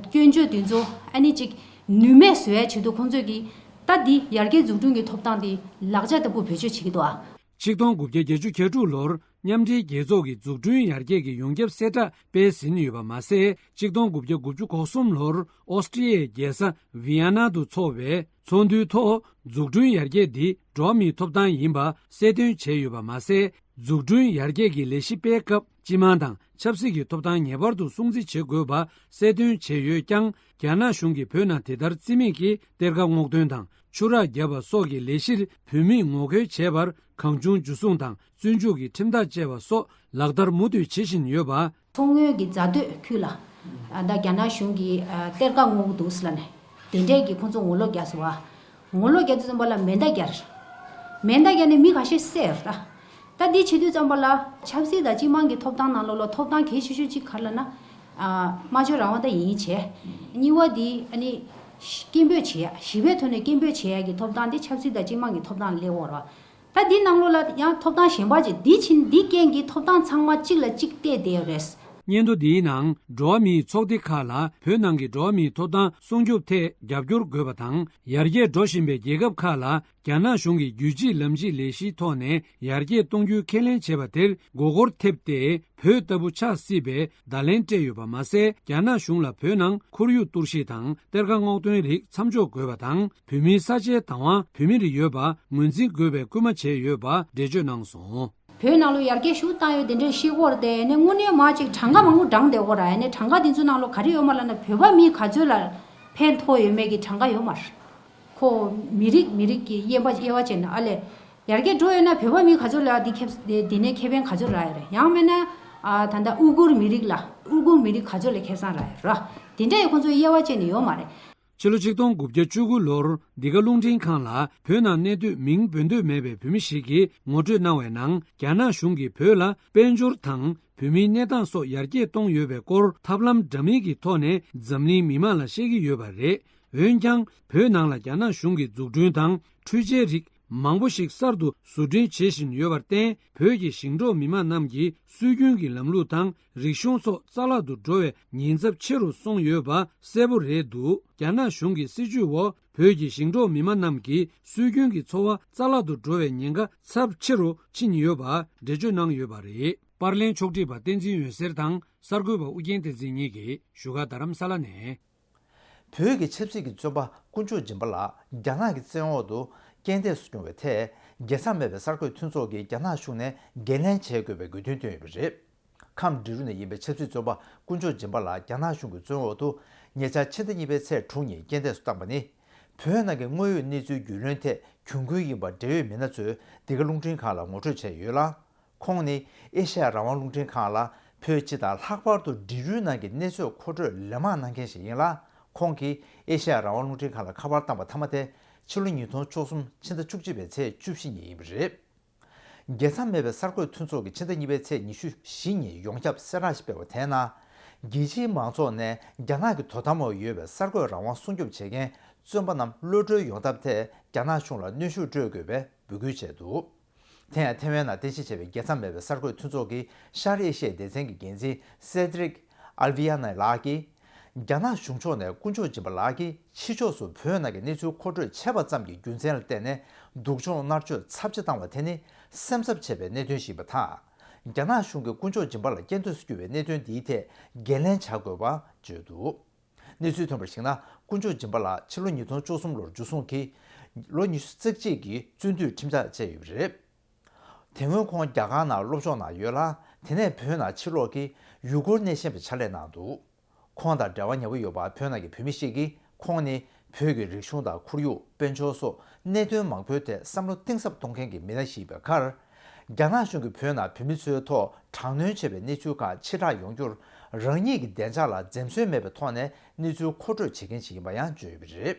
སྐྱོན་བརྗོད་དེ་ཚོ་ཨ་ནི་ཅིག་ནུས་མེད་བཟོ་ཡའི་ཆེད་དུ་ཁོང་ཚོས་ཀྱིས་ད་འདི་ཡར་རྒྱས་འཛུགས་སྐྲུན་གྱི་ཐོབ་ཐང་དེ་ལག་ཆ་ལྟ་བུ་བེད་སྤྱོད་བྱེད་ཀྱི་འདུག་ཨ། ཆིག་སྟོང་དགུ་བརྒྱ་བརྒྱད་ཅུ་གྱ་དྲུག་ལོར་མཉམ་འབྲེལ་རྒྱལ་ཚོགས་ཀྱི་འཛུགས་སྐྲུན་ཡར་རྒྱས་ཀྱི་ཡོངས་ཁྱབ་གསལ་བསྒྲགས་སྤེལ་ཟིན་ཡོད་པ་མ་ཟད། ཆིག་སྟོང་དགུ་བརྒྱ་དགུ་བཅུ་གོ་གསུམ་ལོར་ཨོ་སི་ཀྲི་ཡའི་རྒྱལ་ས་ཝི་ཡ་ན་དུ་འཚོགས་པའི་ཚོགས་འདུའི་ཐོག་འཛུགས་སྐྲུན་ཡར་རྒྱས་འདི་འགྲོ་བ་མིའི་ཐོབ་ཐང་ཡིན་པ་གསལ་སྟོན་བྱས་ཡོད་པ་མ་ཟད། འཛུགས་སྐྲུན་ཡར་རྒྱས་ཀྱི་ལས་གཞི་སྤེལ་སྐབས་སྤྱི་དམངས་དང་ཆབ་སྲིད་ཀྱི་ཐོབ་ཐང་ངེས་པར་དུ་སྲུང་བརྩི་བྱེད་དགོས་པ་གསལ་སྟོན་བྱས་ཡོད་ཀྱང་། རྒྱ་ནག་གཞུང་གིས་བོད་ནང་དེ་ལྟར་རྩིས་མེད་ཀྱིས་གཏེར་ཁ་སྔོག་འདོན་དང་། ཆུ་རགས་བརྒྱབ་པ་སོགས་ཀྱི་ལས་གཞིར་བོད་མིས་ངོ་རྒོལ་བྱས་པར་གང་བྱུང་འཇུ་བཟུང་དང་བཙོན་འཇུག་གི་ཁྲིམས་ཐག་བཅད་པ་སོགས་ལག་བསྟར་མུ་མཐུད་བྱེད་བཞིན་ཡོད་པ། མཚོ་སྔོན་གྱི་རྫ་སྟོད་ཁུལ་ལ་ཨ་ད་རྒྱ་ནག་གཞུང་གིས་ཨ་གཏེར་ཁ་སྔོག་གི་འདུག་ཟེར་ལབ་ནས་དེ་འདྲས་ཀྱི་ཁོང་ཚོ་ངོ་ལོག་རྒྱག་སོང་བ། ངོ་ལོག་རྒྱག་དུས་ཙམ་པ་ལ་མེ་མདའ་རྒྱག་མེ་མདའ་རྒྱག་ནས་མི་ཁ་ཤས་བསད་ཡོད་ར། ད་འདི་བྱེད་དུས་ཙམ་པ་ལ་ཆབ་སྲིད་དང་སྤྱི་དམངས་ཀྱི་ཐོབ་ཐང་ནང་ལོགས་ལ་ཐོབ་ཐང་གལ་ཆེ་ཤོས་གཅིག་ག་རེ་ལབ་ན། ཨ་སྨྲ་བརྗོད་རང་དབང་ད་ཡིན་བྱས། གཉིས་པ་འདི་ཨ་ནི་སྐད་འབོད་བྱེད་ཡ། ཞི་བའི་ཐོག་ནས་སྐད་འབོད་བྱེད་ཡ་གི་ཐོབ་ཐང་དེ་ཆབ་སྲིད་དང་སྤྱི་དམངས་ཀྱི་ཐོབ་ཐང་ལ་སླེབས་ཡོད་ར། ད་འདི་ནང་ལོགས་ལ་ཡང་ཐོབ་ཐང་གཞན་པ་ཅིག་འདི་ཕྱིན་འདི་རྐྱེན་གྱིས་ཐོབ་ཐང་ཚང་མ་གཅིག་ལ་གཅིག་གཏད་བསྡད་ཡོད་རེད། སྙན་ཐོ་འདིའི་ནང་འགྲོ་བ་མིའི་ཚོགས་སྡེ་ཁག་ལ་བོད་ནང་གི་འགྲོ་བ་མིའི་ཐོབ་ཐང་སྲུང་སྐྱོབ་ཐད་རྒྱབ་སྐྱོར་དགོས་པ་དང་། ཡར་རྒྱས་འགྲོ་བཞིན་པའི་རྒྱལ་ཁབ་ཁག་ལ་རྒྱ་ནག་གཞུང་གིས་རྒྱུད་གཅིག་ལམ་གཅིག་ལས་གཞིའི་ཐོག་ནས་ཡར་རྒྱས་གཏོང་རྒྱུའི་ཁས་ལེན་བྱས་པ་དེར་མགོ་སྐོར་ཐེབས་ཏེ། བོད་ལྟ་བུ་ཆགས་སྲིད་པའི་བརྡ་ལན་སྤྲད་ཡོད་པ་མ་ཟད། རྒྱ་ནག་གཞུང་ལ་བོད་ནང་ཁོར་ཡུག་གཏོར་བཤིག་དང་གཏེར་ཁ་སྔོག་འདོན་རིགས་མཚམས་འཇོག་དགོས་པ་དང་། བོད་མིའི་ས་ཆའི་བདག་དབང་བོད་མི་རིགས་ཡོད་པ་ངོས་འཛིན་དགོས་པའི་སྐུལ་མ་བྱས་ཡོད་པ་འགྲེལ་བརྗོད་གནང་སོང་། བོད་ནང་ལ་ཡར་རྒྱས་ཤུགས་བཏང་ཡོད་དེ་འདྲའི་ཤེས་སྐོར་དེ་ནས་དངོས་གནས་མ་ཅིག་གྲངས་ཀ་མང་པོ་བགྲངས་བསྡད་ཡོད་ར། ཡ་ནས་གྲངས་ཀ་དེ་ཚོའི་ནང་ལ་ག་རེ་ཡོད་མ་ལབ་ན། བོད་པ་མི་ག་ཚོད་ལ་ཕན་ཐོགས་ཡོད་མེད་ཀྱི་གྲངས་ཀ་ཡོད་མ་རེད། ཁོ་མི་རིགས་མི་རིགས་ཀྱི་དབྱེ་བ་དབྱེ་བ་བྱས་ན་ཨ་ལས། ཡར་རྒྱས་འགྲོ་ཡོད་ན་བོད་པ་མི་ག་ཚོད་ལ་འདི་ཁེབས་འདི་འདི་ནས་ཁེ་ཕན་ག་ཚོད་རག་ཡོད་རེད། ཡང་མིན་ན་ཨ་ད་ལྟ་ཨུ་གུར་མི་རིགས་ལ་ཨུ་གུར་མི་རིགས་ག་ཚོད་ལ་ཁེ་བཟང་རག་ཡོད་ར། དེ་འདྲ་ཡི་ཁོང་ཚོ་དབྱེ་བ་བྱས་ནས་ཡོད་མ་རེད། ཕྱི་ལོ་ཆིག་སྟོང་དགུ་བརྒྱ་བཅུ་དགུ་ལོར་འདི་ག་རླུང་འཕྲིན་ཁང་ལ་བོད་ནང་གནས་སྡོད་མིང་འབོད་འདོད་མེད་པའི་བོད་མི་ཞིག་གིས་ངོ་སྤྲོད་གནང་བའི་ནང་། རྒྱ་ནག་གཞུང་གིས་བོད་ལ་དཔལ་འབྱོར་དང་བོད་མིའི་གནས་སྟངས་སོགས་ཡར་རྒྱས་གཏོང་ཡོད་པའི་སྐོར་ཐབས་ལམ་འདྲ་མིན་གྱི་ཐོག་ནས་འཛམ་གླིང་མི་མང་ལ་བཤད་ཀྱི་ཡོད་པ་རེད། འོན་ཀྱང་། བོད་ནང་ལ་རྒྱ་ནག་གཞུང་གིས་འཛུགས་སྐྲུན་དང་འཕྲུལ་ཆས་རིགས་མང་པོ་ཞིག་གསར་དུ་བཟོ་སྐྲུན་བྱེད་བཞིན་ཡོད་པར་བརྟེན། བོད་ཀྱི་ཞིང་འབྲོག་མི་མང་རྣམས་ཀྱི་སྲོལ་རྒྱུན་གྱི་ལམ་ལུགས་དང་རིག་གཞུང་སོགས་རྩ་བརླག་ཏུ་འགྲོ་བའི་ཉེན་ཚབས་ཆེ་རུ་སོང་ཡོད་པ་གསལ་པོ་རེད་འདུག་རྒྱ་ནག་གཞུང་གི་སྲིད་བྱུས་འོག་བོད་ཀྱི་ཞིང་འབྲོག་མི་མང་རྣམས་ཀྱི་སྲོལ་རྒྱུན་གྱི་འཚོ་བ་རྩ་བརླག་ཏུ་འགྲོ་བའི་ཉེན་ཁ་ཚབས་ཆེ་རུ་ཕྱིན་ཡོད་པ་འགྲེལ་བརྗོད་གནང་ཡོད་པ་རེད། པར་ལེན་ཕྱོགས་སྒྲིག་པ་བསྟན་འཛིན་འོད་ཟེར་དང་གསར་འགོད་པ་ཨུ་རྒྱན་བསྟན་འཛིན་གཉིས་ཀྱིས་བཞུགས་སྒར་རྡ་རམ་ས་ལ་ནས། བོད་ཀྱི་ཆབ་སྲིད་ཀྱི་བཙོན་པ་དཀོན་མཆོག་སྦྱིན་པ་ལགས་རྒྱ་ནག་གི་བཙོན་འོག་ཏུ་རྐྱེན་འདས་སུ་བྱུང་བའི་ཐད། རྒྱལ་མཚམས་མེད་པའི་གསར་འགོད་མཐུན་ཚོགས་ཀྱིས་རྒྱ་ནག་གཞུང་ནས་འགན་ལེན་བྱེད་དགོས་པའི་དགོས་འདུན་བཏོན་ཡོད་པ་རེད། ཁམས་འབྲི་རུ་ནས་ཡིན་པའི་ཆབ་སྲིད་བཙོན་པ་དཀོན་མཆོག་སྦྱིན་པ་ལགས་རྒྱ་ནག་གཞུང་གི་བཙོན་འོག་ཏུ་ཉེ་ཆར་ཕྱི་ཟླ་གཉིས་པའི་ཚེས་དྲུག་ཉིན་རྐྱེན་འདས་སུ་བཏང་པ་ནི། བོད་ནང་གི་དངོས་ཡོད་གནས་ཚུལ་རྒྱུས་ལོན་ཐད་གྱོང་གུན་ཡིན་པར་འབྲེལ་ཡོད་མི་སྣ་ཚོས་འདི་ག་རླུང་འཕྲིན་ཁང་ལ་ངོ་སྤྲོད་བྱས་ཡོད་ལ། ཁོང་ནི་ཨེ་ཤ་ཡ་རང་དབང་རླུང་འཕྲིན་ཁང་ལ་བོད་སྤྱི་དང་ལྷག་པར་དུ་འབྲི་རུའི་ནང་གི་གནས་ཚུལ་མཁོ་སྤྲོད་ལན་མང་གནང་མཁན་ཞིག་ཡིན་ལ། ཁོང་གིས་ཨེ་ཤ་ཡ་རང་དབང་རླུང་འཕྲིན་ཁང་ལ་ཁ་པར་བཏང་པ་མཐའ་མ་དེ་ཕྱི་ལོ་ཉིས་སྟོང་བཅུ་གསུམ་ཕྱི་ཟླ་བཅུ་གཅིག་པའི་ཚེས་བཅུ་བཞི་ཉིན་ཡིན་པ་རེད། རྒྱལ་མཚམས་མེད་པའི་གསར་འགོད་མཐུན་ཚོགས་ཀྱིས་ཕྱི་ཟླ་གཉིས་པའི་ཚེས་ཉི་ཤུ་བཞི་ཉིན་ཡོངས་ཁྱབ་གསལ་བསྒྲགས་ཤིག་སྤེལ་བ་དེའི་ནང་། རྒྱལ་སྤྱིའི་མང་ཚོགས་ནས་རྒྱ་ནག་གི་དོ་དམ་འོག་ཡོད་པའི་གསར་འགོད་རང་དབང་སྲུང་སྐྱོབ་བྱེད་མཁན་བཙོན་པ་རྣམས་གློད་གྲོལ་ཡོང་ཐབས་ཐད་རྒྱ་ནག་གཞུང་ལ་གནོན་ཤུགས་སྤྲོད་དགོས་པའི་འབོད་སྐུལ་བྱས་འདུག་དེ་ཡང་ཐེ་ཝན་ནང་རྟེན་གཞི་བྱས་པའི་རྒྱལ་མཚམས་མེད་པའི་གསར་འགོད་མཐུན་ཚོགས་ཀྱི་ཤར་ཨེ་ཤི་ཡའི་སྡེ་ཚན་གྱི་འགན་འཛིན་སེ་དྲིག་ཨལ་ཝི་ཡ་ནའི་ལགས་ཀྱིས། རྒྱ་ནག་གཞུང་ཕྱོགས་ནས་དཀོན་མཆོག་སྦྱིན་པ་ལགས་ཀྱིས་ཕྱི་ཕྱོགས་སུ་བོད་ནང་གི་གནས་ཚུལ་མཁོ་སྤྲོད་བྱས་པ་ཙམ་གྱི་རྒྱུ་མཚན་ལ་བརྟེན་ནས་སྡུག་སྦྱོང་མནར་གཅོད་ཚབས་ཆེ་བཏང་བ་དེ་ནི་སེམས་འཚབ་བྱེད་པའི་གནད་དོན་ཞིག་ཡིན་པ་དང་། རྒྱ་ནག་གཞུང་གིས་དཀོན་མཆོག་སྦྱིན་པ་ལ་རྐྱེན་འདས་སུ་གྱུར་བའི་གནད་དོན་འདིའི་ཐད་འགན་ལེན་བྱ་དགོས་པ་བརྗོད་འདུག་གནས་ཚུལ་ཐོན་པར་གཞིགས་ན། དཀོན་མཆོག་སྦྱིན་པ་ལགས་ཕྱི་ལོ་ཉིས་སྟོང་བཅུ་གསུམ་ལོར་འཇུ་བཟུང་གིས་ལོ་ཉི་ཤུ་རྩ་གཅིག་གི་བཙོན་འདུས་ཁྲིམས་ཐག་བཅད་ཡོད་པ་རེད། དེ་སྔོན་ཁོང་རྒྱ་གར་ནང་སློབ་སྦྱོང་གནང་ཡོད་ལ། དེ་ནས་བོད་ནང་ཕྱིར་ལོག་གིས་ཡུལ་སྐོར་སྣེ་ཤན་པའི་ཕྱག་ལས་གནང་འདུག་ཁོང་དང་འབྲེལ་བ་ཉེ་བོ་ཡོད་པ་བོད་ནང་གི་བོད་མི་ཞིག་གིས་ཁོང་ནི་བོད་ཀྱི་རིག་གཞུང་དང་ཁོར་ཡུག་དཔལ་འབྱོར་སོགས་གནད་དོན་མང་པོའི་ཐད་བསམ་བློ་གཏིང་ཟབ་གཏོང་མཁན་གྱི་མི་སྣ་ཞིག་ཡིན་པའི་ཁར། རྒྱ་ནག་གཞུང་གིས་བོད་ནང་བོད་མི་ཚོའི་ཐོག་དྲག་གནོན་བྱས་པའི་གནས་ཚུལ་ཁག་ཕྱིར་བསྒྲགས་ཡོང་རྒྱུར་རང་ཉིད་ཀྱི་བདེ་འཇགས་ལ་འཛེམ་ཟོན་མེད་པའི་ཐོག་ནས་གནས་ཚུལ་མཁོ་སྤྲོད་བྱེད་མཁན་ཞིག་ཡིན་པ་ཡང་བརྗོད་ཡོད་པ་རེད།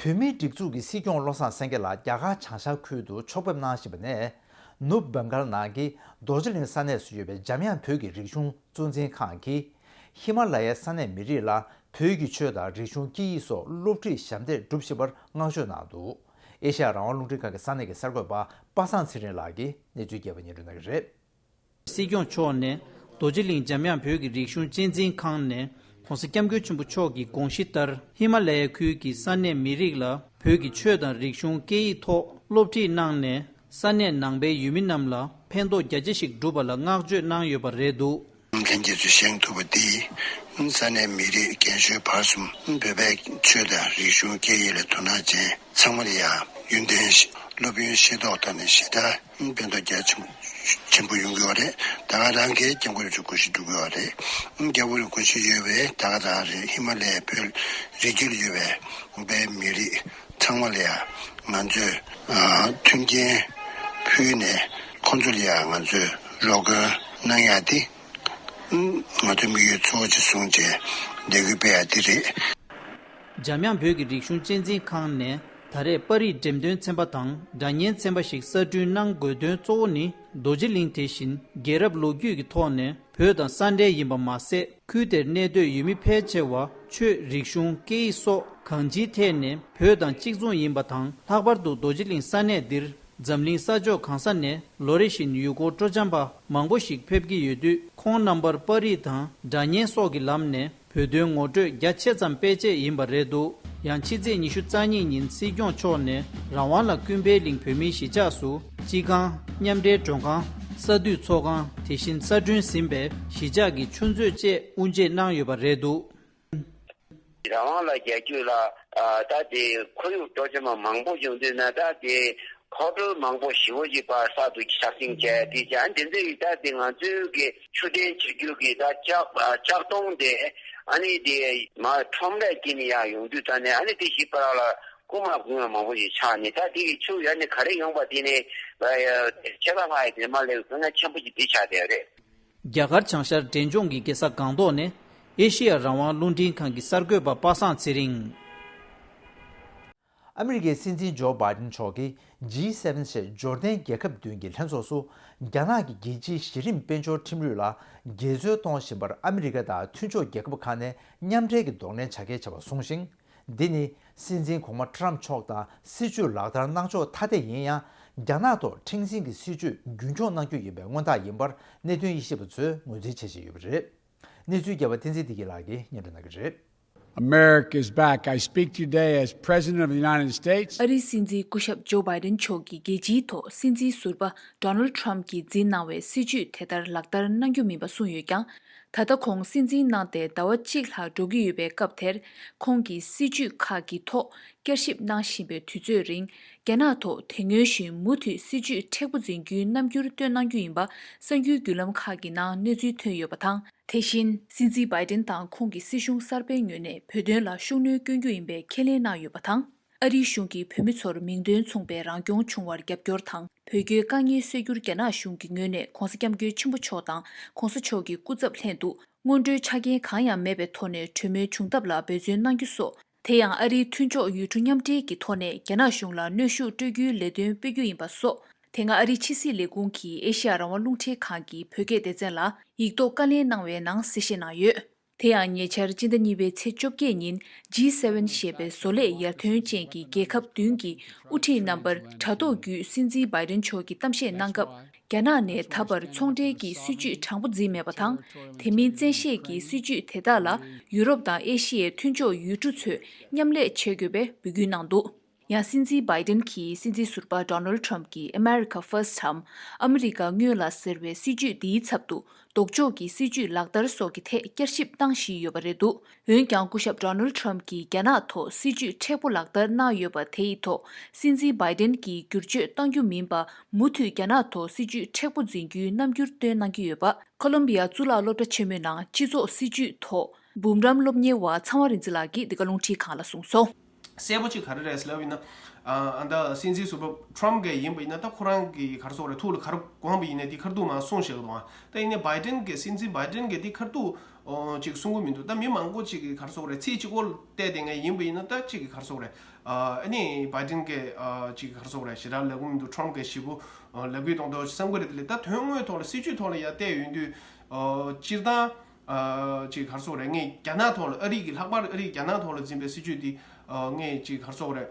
བོད་མིའི་སྒྲིག་འཛུགས་ཀྱི་སྲིད་སྐྱོང་བློ་བཟང་སེང་གེ་ལགས་རྒྱ་གར་བྱང་ཤར་ཁུལ་དུ་ཕྱོགས་ཕེབས་གནང་བཞིན་པ་ནས། ནུབ་བྷེང་གལ་ནང་གི་རྡོ་རྗེ་གླིང་ས་གནས་སུ་ཡོད་པའི་འཇམ་དབྱངས་བོད་ཀྱི་རིག་གཞུང་གཙོ་འཛིན་ཁང་གིས། ཧི་མ་ལ་ཡའི་ས་གནས་མི་རིགས་ལ་བོད་ཀྱི་ཆོས་དང་རིག་གཞུང་སྐད་ཡིག་སོགས་སློབ་ཁྲིད་ཞབས་འདེགས་སྒྲུབ་བཞིན་པར་བསྔགས་བརྗོད་གནང་འདུག་ཨེ་ཤ་ཡ་རང་དབང་རླུང་འཕྲིན་ཁང་གི་ས་གནས་ཀྱི་གསར་འགོད་པ་པ་སངས་ཚེ་རིང་ལགས་ཀྱིས་གནས་ཚུལ་རྒྱས་པ་སྙན་སྒྲོན་གནང་གི་རེད། སྲིད་སྐྱོང་མཆོག་ནས་རྡོ་རྗེ་གླིང་འཇམ་དབྱངས་བོད་ཀྱི་རིག་གཞུང་གཅེས་འཛིན་ཁང་ནས་༸གོང་ས་༸སྐྱབས་མགོན་ཆེན་པོ་མཆོག་གི་དགོངས་གཞི་ལྟར་ཧི་མ་ལ་ཡའི་ཁུལ་གྱི་ས་གནས་མི་རིགས་ལ་བོད་ཀྱི་ཆོས་དང་རིག་གཞུང་སྐད་ཡིག་ཐོག་སློབ་ཁྲིད་གནང་ནས། ས་གནས་ནང་པའི་ཡུལ་མི་རྣམས་ལ་ཕན་ཐོགས་རྒྱ་ཆེ་ཞིག་བསྒྲུབས་པ་ལ་བསྔགས་བརྗོད་གནང་ཡོད་པ་རེད་འདུག་ལྷན་རྒྱས་ཚོས་ཤེས་ཐུབ་པ་འདི། ས་གནས་མི་རིགས་རྒན་གཞོན་བར་གསུམ་བོད་པའི་ཆོས་དང་རིག་གཞུང་སྐད་ཡིག་ལ་དོ་སྣང་ཅན་ཚང་མ་ལ་ཡང་ཡོན་ཏན་ཤེས་སློབ་ཡོན་ཤེས་རྟོགས་ཐོག་ནས་ཞེ་དྲག་ཕན་ཐོགས་རྒྱ་ཆེན་པོ་ཡོང་གི་ཡོད་རེད། ད་ག་རང་གིས་༸སྐྱབས་མགོན་རིན་པོ་ཆེ་སྐུ་ཞབས་འགྲོ་གི་ཡོད་རེད།༸སྐྱབས་མགོན་སྐུ་ཞབས་ཡོད་པའི་ད་ག་རང་རེད། ཧི་མ་ལ་ཡའི་བོད་རི་རྒྱུད་ལ་ཡོད་པའི་བོད་པའི་མི་རིགས་ཚང་མ་ལ་ཡང་ང་ཚོས་མཐུན་རྐྱེན་ཕུལ་ནས་ཁོང་ཚོ་ལ་ཡང་ང་ཚོས་རོགས་མགོན་གནང་ཡག་དེ། ང་ཚོའི་དམིགས་ཡུལ་གཙོ་བོ་ཅིག་བཟུང་བྱས་ལས་འགུལ་སྤེལ་ཡ་འདི་རེད། འཇམ་དབྱངས་བོད་ཀྱི་རིག་གཞུང་གཅེས་འཛིན་ཁང་ནས་ད་རེས་པར་རིས་འགྲེམས་སྟོན་ཚན་པ་དང་སྒྲ་སྙན་ཚན་པ་ཞིག་གསར་སྐྲུན་གནང་དགོས་དོན་གཙོ་བོ་ནི། རྡོ་རྗེ་གླིང་དེ་བཞིན་རྒྱལ་རབས་ལོ་རྒྱུས་ཀྱི་ཐོག་ནས་བོད་དང་ས་འབྲེལ་ཡིན་པ་མ་ཟད། ཁུལ་དེར་གནས་སྡོད་ཡུལ་མི་ཕལ་ཆེ་བ་ཆོས་རིག་གཞུང་སྐད་ཡིག་སོགས་གང་ཅིའི་ཐད་ནས་བོད་དང་གཅིག་མཚུངས་ཡིན་པ་དང་། ལྷག་པར་དུ་རྡོ་རྗེ་གླིང་ས་གནས་འདིར་འཛམ་གླིང་ས་ཕྱོགས་གང་ས་ནས་ལོ་རེ་བཞིན་ཡུལ་སྐོར་སྤྲོ་འཆམ་པ་མང་པོ་ཞིག་ཕེབས་ཀྱི་ཡོད་དུས། ཁོང་རྣམ་པར་པར་རིས་དང་སྒྲ་སྙན་སོགས་ཀྱི་ལམ་ནས་བོད་དོན་ངོ་སྤྲོད་རྒྱ་ཆེ་ཙམ་སྤེལ་ཆེད་ཡིན་པ་རེད་འདུག། ཡང་ཕྱི་ཚེས་ཉི་ཤུ་རྩ་གཉིས་ཉིན་སྲིད་སྐྱོང་མཆོག་ནས་རང་དབང་ལ་ཀུན་ཕན་གླིང་བོད་མིའི་གཞིས་ཆགས་སུ་སྤྱི་ཁང་། མཉམ་འབྲེལ་མགྲོན་ཁང་། ས་འཐུས་ཚོགས་ཁང་། དེ་བཞིན་གསར་སྐྲུན་ཟིན་པའི་གཞིས་ཆགས་ཀྱི་ཆུ་མཛོད་བཅས་དབུ་འབྱེད་གནང་ཡོད་པ་རེད་འདུག། རང་དབང་ལ་རྒྱ་སྐྱོད་ལ་ཨ་ད་དེ་ཁོར་ཡུག་སྤྲོ་འཆམ་པ་མང་པོ་བྱུང་དུས་ན། ད་དེ་ཁོག་ཁྲོལ་མང་པོ་ཞེ་པོ་ཅིག་པར་གསར་དུ་ཞབས་ཞིང་བྱས། དེ་ཅང་དེ་ཚོ་ཡི་ད་དེ་ང་ཚོའི་གི་ཆུ་ལྡན་ཆུ་རྒྱུད་ཀྱི་ད་ལྕགས་ལྕགས་སྡོང་དེ་ཨ་ནི་དེ་མ་ཁྲོམ་ར་དཀྱིལ་ནས་ཡར་ཡོང་དུས་ད་ནས་ཨ་ནི་དེ་ཞིག་པར་ལ་རྐུ་མ་རྐུ་མ་མང་པོ་ཞིག་ཆགས་ནས། ད་དེ་གི་ཆུ་ཡར་ནས་ག་རེ་ཡོང་པ་དེ་ནས་ཆེ་ཁ་ལྷག་ཡི་དེ་མ་ལས་དཀའ་ངལ་ཆེན་པོ་ཞིག་དེ་ཆགས་བསྡད་རེད། རྒྱ་གར་བྱང་ཤར་འབྲས་ལྗོངས་ཀྱི་རྒྱལ་ས་སྒང་ཏོག་ནས་ཨེ་ཤེ་ཡ་རང་དབང་རླུང་འཕྲིན་ཁང་གི་གསར་འགོད་པ་པ་སངས་ཚེ་རིང་། ཨ་མི་རི་ཀའི་སྲིད་འཛིན་ཇོ་བྷའི་ཌེན་མཆོག་གིས་ཇི་སེ་བན་ཞེས་འབྱོར་ལྡན་རྒྱལ་ཁབ་བདུན་གྱི་ལྷན་ཚོགས་སུ། རྒྱ་ནག་གི་རྒྱལ་སྤྱིའི་གཞི་རིམ་དཔལ་འབྱོར་ཁྲིམས་ལུགས་ལ་འགལ་འཛོལ་གཏོང་བཞིན་པར་ཨ་མི་རི་ཀ་དང་མཐུན་ཕྱོགས་རྒྱལ་ཁབ་ཁག་ནས་མཉམ་འབྲེལ་གྱི་གདོང་ལེན་བྱ་གལ་ཆེ་བ་གསུངས་ཤིང་། འདི་ནི་སྲིད་འཛིན་གོང་མ་ཊྲམ་མཆོག་དང་སྲིད་ཇུས་ལག་བསྟར་གནང་ཕྱོགས་ཐ་དད་ཡིན་ཡང་། རྒྱ་ནག་ཐོག་འཁྲེང་འཛིན་གྱི་སྲིད་ཇུས་རྒྱུན་འཁྱོངས་གནང་རྒྱུ་ཡིན་པའི་མངོན་རྟགས་ཡིན་པར་གནད་དོན་དབྱེ་ཞིབ་པ་ཚོས་ངོས་འཛིན་བྱེད་བཞིན་ཡོད་པ་རེད། གནས་ཚུལ་རྒྱས་པ་བསྟན་འཛིན་བདེ་སྐྱིད་ལགས་ཀྱིས་སྙན་སྒྲོན་གནང་གི་རེད། America is back. I speak to you today as President of the United States. ཨ་རིའི་སྲིད་འཛིན་སྐུ་ཞབས་ཇོ་བྷའི་ཌེན་མཆོག་གིས་རྒྱལ་སྤྱིའི་ཐོག་སྲིད་འཛིན་ཟུར་པ་ཌོ་ནལ་ཌི་ཊྲམ་ཕི་གྱིས་འཛིན་གནང་བའི་སྲིད་ཇུས་དེ་ལྟར་ལག་བསྟར་གནང་རྒྱུ་མིན་པ་གསུངས་ཡོད་ཀྱང་། ད་ལྟ་ཁོང་སྲིད་འཛིན་གནང་སྟེ་ཟླ་བ་གཅིག་ལྷག་འགྲོ་གི་ཡོད་པའི་སྐབས་དེར། ཁོང་གིས་སྲིད་ཇུས་ཁག་གི་ཐོག་བསྐྱར་ཞིབ་གནང་བཞིན་པའི་དུས་ཚོད་རིང་། རྒྱ་ནག་ཐོག་དེ་སྔོན་བཞིན་མུ་མཐུད་སྲིད་ཇུས་མཁྲེགས་པོ་འཛིན་རྒྱུའི་རྣམ་འགྱུར་སྟོན་གནང་རྒྱུ་ཡིན་པ་གསར་འགྱུར་བརྒྱུད་ལམ་ཁག་གི་ནང་གནས་ཚུལ་ཐོན་ཡོད་པ་དང་། དེ་བཞིན། སྲིད་འཛིན་བྷའི་ཌེན་དང་ཁོང་གི་སྲིད་གཞུང་གསར་པའི་ངོས་ནས་བོད་དོན་ལ་ཤུགས་སྣོན་སྐྱོན་རྒྱུ་ཡིན་པའི་ཁས་ལེན་གནང་ཡོད་པ་དང་། ཨ་རིའི་གཞུང་གིས་བོད་མི་ཚོར་མིང་དོན་མཚུངས་པའི་རང་སྐྱོང་བྱུང་བར་རྒྱབ་སྐྱོར་དང་། བོད་རྒྱའི་དཀའ་ངལ་སེལ་རྒྱུར་རྒྱ་ནག་གཞུང་གི་ངོས་ནས་༧གོང་ས་༧སྐྱབས་མགོན་ཆེན་པོ་མཆོག་དང་༧གོང་ས་མཆོག་གི་སྐུ་ཚབ་ལྷན་དུ་སྔོན་འགྲོའི་ཆ་རྐྱེན་གང་ཡང་མེད་པའི་ཐོག་ནས་གྲོས་མོལ་བྱུང་ཐབས་ལ་འབད་བརྩོན་གནང་རྒྱུ་སོགས། དེ་ཡང་ཨ་རིའི་མཐུན་ཕྱོགས་ཡུལ་གྲུ་མཉམ་འབྲེལ་གྱི་ཐོག་ནས་རྒྱ་ནག་གཞུང་ལ་གནོན་ཤུགས་སྤྲོད་རྒྱུའི་ལས་དོན་སྤེལ་རྒྱུ་ཡིན་པ་སོགས། དེ་སྔ་ཨ་རིའི་ཕྱི་སྲིད་ལས་ཁུངས་ཀྱིས་ཨེ་ཤེ་ཡ་རང་དབང་རླུང་འཕྲིན་ཁང་གི་བོད་སྐད་སྡེ་ཚན་ལ་ཡིག་ཐོག་བཀའ་ལན་གནང་བའི་ནང་གསལ་བཤད་གནང་ཡོད། དེ་ཡང་ཉེ་ཆར་སྤྱི་ཟླ་གཉིས་པའི་ཚེས་བཅོ་བརྒྱད་ཉིན་ཇི་སེ་བན་ཞེས་པའི་བཟོ་ལས་ཡར་ཐོན་ཅན་གྱི་རྒྱལ་ཁབ་བདུན་གྱི་དབུ་ཁྲིད་རྣམ་པར་དྲ་ཐོག་བརྒྱུད་སྲིད་འཛིན་བྷའི་ཌེན་མཆོག་གིས་གཏམ་བཤད་གནང་སྐབས། རྒྱ་ནག་ནས་ད་བར་ཚོང་འབྲེལ་གྱི་སྲིད་ཇུས་དྲང་པོ་འཛིན་མེད་པ་དང་། དེ་མིན་བཙན་ཤེད་ཀྱི་སྲིད་ཇུས་དེ་དག་ལ་ཡུ་རོབ་དང་ཨེ་ཤི་ཡའི་མཐུན་ཕྱོགས་ཡུལ་གྲུ་ཚོས་མཉམ་ལས་བྱེད་དགོས་པའི་འབོད་སྐུལ་གནང་འདུག། ཡང་སྲིད་འཛིན་བྷའི་ཌེན་གྱིས་སྲིད་འཛིན་ཟུར་པ་ཌོ་ནལ་ཌི་ཊྲམ་ཕི་གྱིས་America First འམ་ཨ་མི་རི་ཀ་སྔོན་ལ་ཟེར་བའི་སྲིད་ཇུས་འདིའི་ཚབ་ཏུ་ལྡོག་ཕྱོགས་ཀྱི་སྲིད་ཇུས་ལག་བསྟར་སོགས་ཀྱི་ཐད་བསྐྱར་ཞིབ་བཏང་བཞིན་ཡོད་པ་རེད་འདུག། འོན་ཀྱང་སྐུ་ཞབས་ཌོ་ནལ་ཌི་ཊྲམ་ཕི་གྱིས་རྒྱ་ནག་ཐོག་སྲིད་ཇུས་མཁྲེགས་པོ་ལག་བསྟར་གནང་ཡོད་པ་དེ་ཡི་ཐོག་སྲིད་འཛིན་བྷའི་ཌེན་གྱིས་བསྒྱུར་བཅོས་གཏང་རྒྱུ་མིན་པ། མུ་མཐུད་རྒྱ་ནག་ཐོག་སྲིད་ཇུས་མཁྲེགས་པོ་འཛིན་རྒྱུའི་རྣམ་འགྱུར་སྟོན་གནང་གི་ཡོད་པ། ཁོ་ལོམ་བི་ཡ་གཙུག་ལག་སློབ་གྲྭ་ཆེན་མོའི་ནང་སྤྱི་ཚོགས་སྲིད་ཇུས་ཐོག་འབུམ་རམས་སློབ་གཉེར་བ་ཚངས་དབང་རིག་འཛིན་ལགས་ཀྱིས་འདི་ག་རླུང་འཕྲིན་ཁང་ལ་གསུངས་སོང་། གསལ་པོ་གཅིག་ག་རེ་རེད་ལབ་ཡིན་ན། ཨ་ད་སྲིད་འཛིན་ཟུར་པ་ཊྲམ་ཕི་གི་ཡིན་པ་ཡིན་ན། ད་ཁོ་རང་གི་ག་རེ་ཟེར་དགོས་རེད། ཐུགས་ལ་ག་རེ་དགོངས་པ་ཡིན་ན་དེ་ཁ་ཐུག་མར་གསུངས་བཞག་གི་འདུག་ཨ། ད་ཡིན་ནའི་བྷའི་ཌེན་གྱི་སྲིད་འཛིན་བྷའི་ཌེན་གྱི་དེ་ཁ་ཐུག་ཨོ་ཅིག་གསུང་གི་མི་འདུག། ད་མི་མང་པོ་ཅིག་གིས་ག་རེ་ཟེར་དགོས་རེད། ཚིག་གཅིག་པོ་བལྟས་བསྡད་མཁན་ཡིན་པ་ཡིན་ན། ད་ཅིག་གིས་ག་རེ་ཟེར་དགོས་རེད། ཨ་ནི་བྷའི་ཌེན་གྱི་ཨ་ཅིག་ག་རེ་ཟེར་དགོས་རེད། ཞེ་དྲག་ལབ་གི་མི་འདུག། ཊྲམ་ཕི་གིས་ཞེ་པོ་ཨ་ལབ་གི་མདོག་མདོག་བསམ་གི་རེད། དེ་ལས་ད་དོན་དངོས་ཐོག་ལ་སྲིད་ཇུས་ཐོག་ལ་ཡར་བལྟས་ཡོང་དུས་ཨ་སྤྱིར་བཏང་། ཨ་ཅིག་ག་རེ་ཟེར་དགོས་རེད། ངས་རྒྱ་ནག་ཐོག་ལ་ཨ་རི་གི་ལྷག་པར་ཨ་རིས་རྒྱ་ནག་ཐོག་ལ་འཛིན་པའི་སྲིད་ཇུས་འདི་ཨ་ངས་ཅིག་ག་རེ་ཟེར་དགོས་རེད།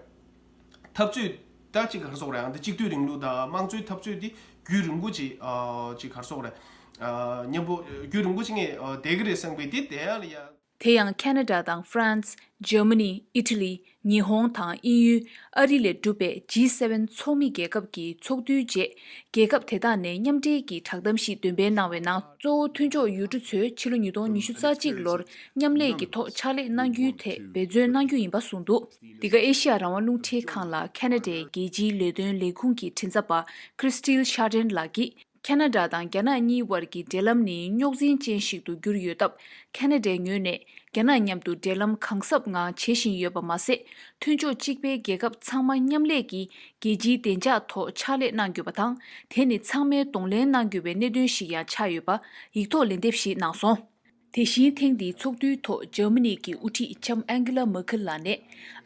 འཐབ་རྩོད་ད་ཅིག་ག་རེ་ཟེར་དགོས་རེད། ཨ་འདི་གཅིག་སྡུད་རིང་ལུགས་དང་དམངས་གཙོའི་འཐབ་རྩོད་འདི་རྒྱུན་རིང་པོ་ཅིག་ཨ་ཅིག་ག་རེ་ཟེར་དགོས་རེད། ཨ་མཉམ་པོ་རྒྱུན་རིང་པོ་ཅིག་ངས་ཨ་བསྡད་ཀྱི་རེད་བསམ་གི། འདི་བསྡད་ཡག་ལ་ཡ། དེ་ཡང་ཁེ་ན་ཌ་དང་ཧྥ་རན་སི། འཇར་མ་ནི། ཨི་ཊ་ལི། ཉི་ཧོང་དང་དབྱིན་ཡུལ། ཨ་རི་ལས་གྲུབ་པའི་ཇི་སེ་བན་ཚོགས་མི་རྒྱལ་ཁབ་ཀྱི་ཚོགས་འདུའི་རྗེས། རྒྱལ་ཁབ་དེ་དག་ནས་མཉམ་འབྲེལ་གྱི་བསྒྲགས་གཏམ་ཞིག་འདོན་སྤེལ་གནང་བའི་ནང་། གཙོ་བོ་མཐུན་ཕྱོགས་ཡུལ་གྲུ་ཚོས་ཕྱི་ལོ་ཉིས་སྟོང་ཉི་ཤུ་རྩ་གཅིག་ལོར་མཉམ་ལས་ཀྱི་ཐོག་ཕྱག་ལས་གནང་རྒྱུའི་ཐད་འབད་བརྩོན་གནང་རྒྱུ་ཡིན་པ་གསུངས་འདུག། འདི་ག་ཨེ་ཤི་ཡ་རང་དབང་རླུང་འཕྲིན་ཁང་ལ་ཁེ་ན་ཌའི་རྒྱལ་སྤྱིའི་ལས་དོན་ལས་ཁུངས་ཀྱི་མགྲིན་ཚབ་པ་Christelle Chardin ལགས་ཀྱིས། ཁེ་ན་ཌ་དང་རྒྱ་ནག་གཉིས་དབར་གྱི་འབྲེལ་ལམ་ནི་རྙོག་འཛིང་ཅན་ཞིག་ཏུ་གྱུར་ཡོད་སྟབས། ཁེ་ན་ཌའི་ངོས་ནས་རྒྱ་ནག་མཉམ་དུ་འབྲེལ་ལམ་གང་ཟབ་ངང་བྱེད་བཞིན་ཡོད་པ་མ་ཟད། མཐུན་ཕྱོགས་གཅིག་པའི་རྒྱལ་ཁབ་ཚང་མ་མཉམ་ལས་ཀྱིས་རྒྱལ་སྤྱིའི་བདེ་འཇགས་ཐོག་ཕྱག་ལས་གནང་དགོས་པ་དང་། དེ་ནི་ཚང་མས་གདོང་ལེན་གནང་དགོས་པའི་གནད་དོན་ཞིག་ཡང་ཆགས་ཡོད་པ་ཡིག་ཐོག་ལན་འདེབས་ཤིག་གནང་སོང་། དེ་བཞིན་ཐེངས་འདིའི་ཚོགས་འདུའི་ཐོག་འཇར་མ་ནི་གི་དབུ་ཁྲིད་ལྕམ་ཨན་ཀི་ལ་མར་ཁེལ་ལགས་ནས།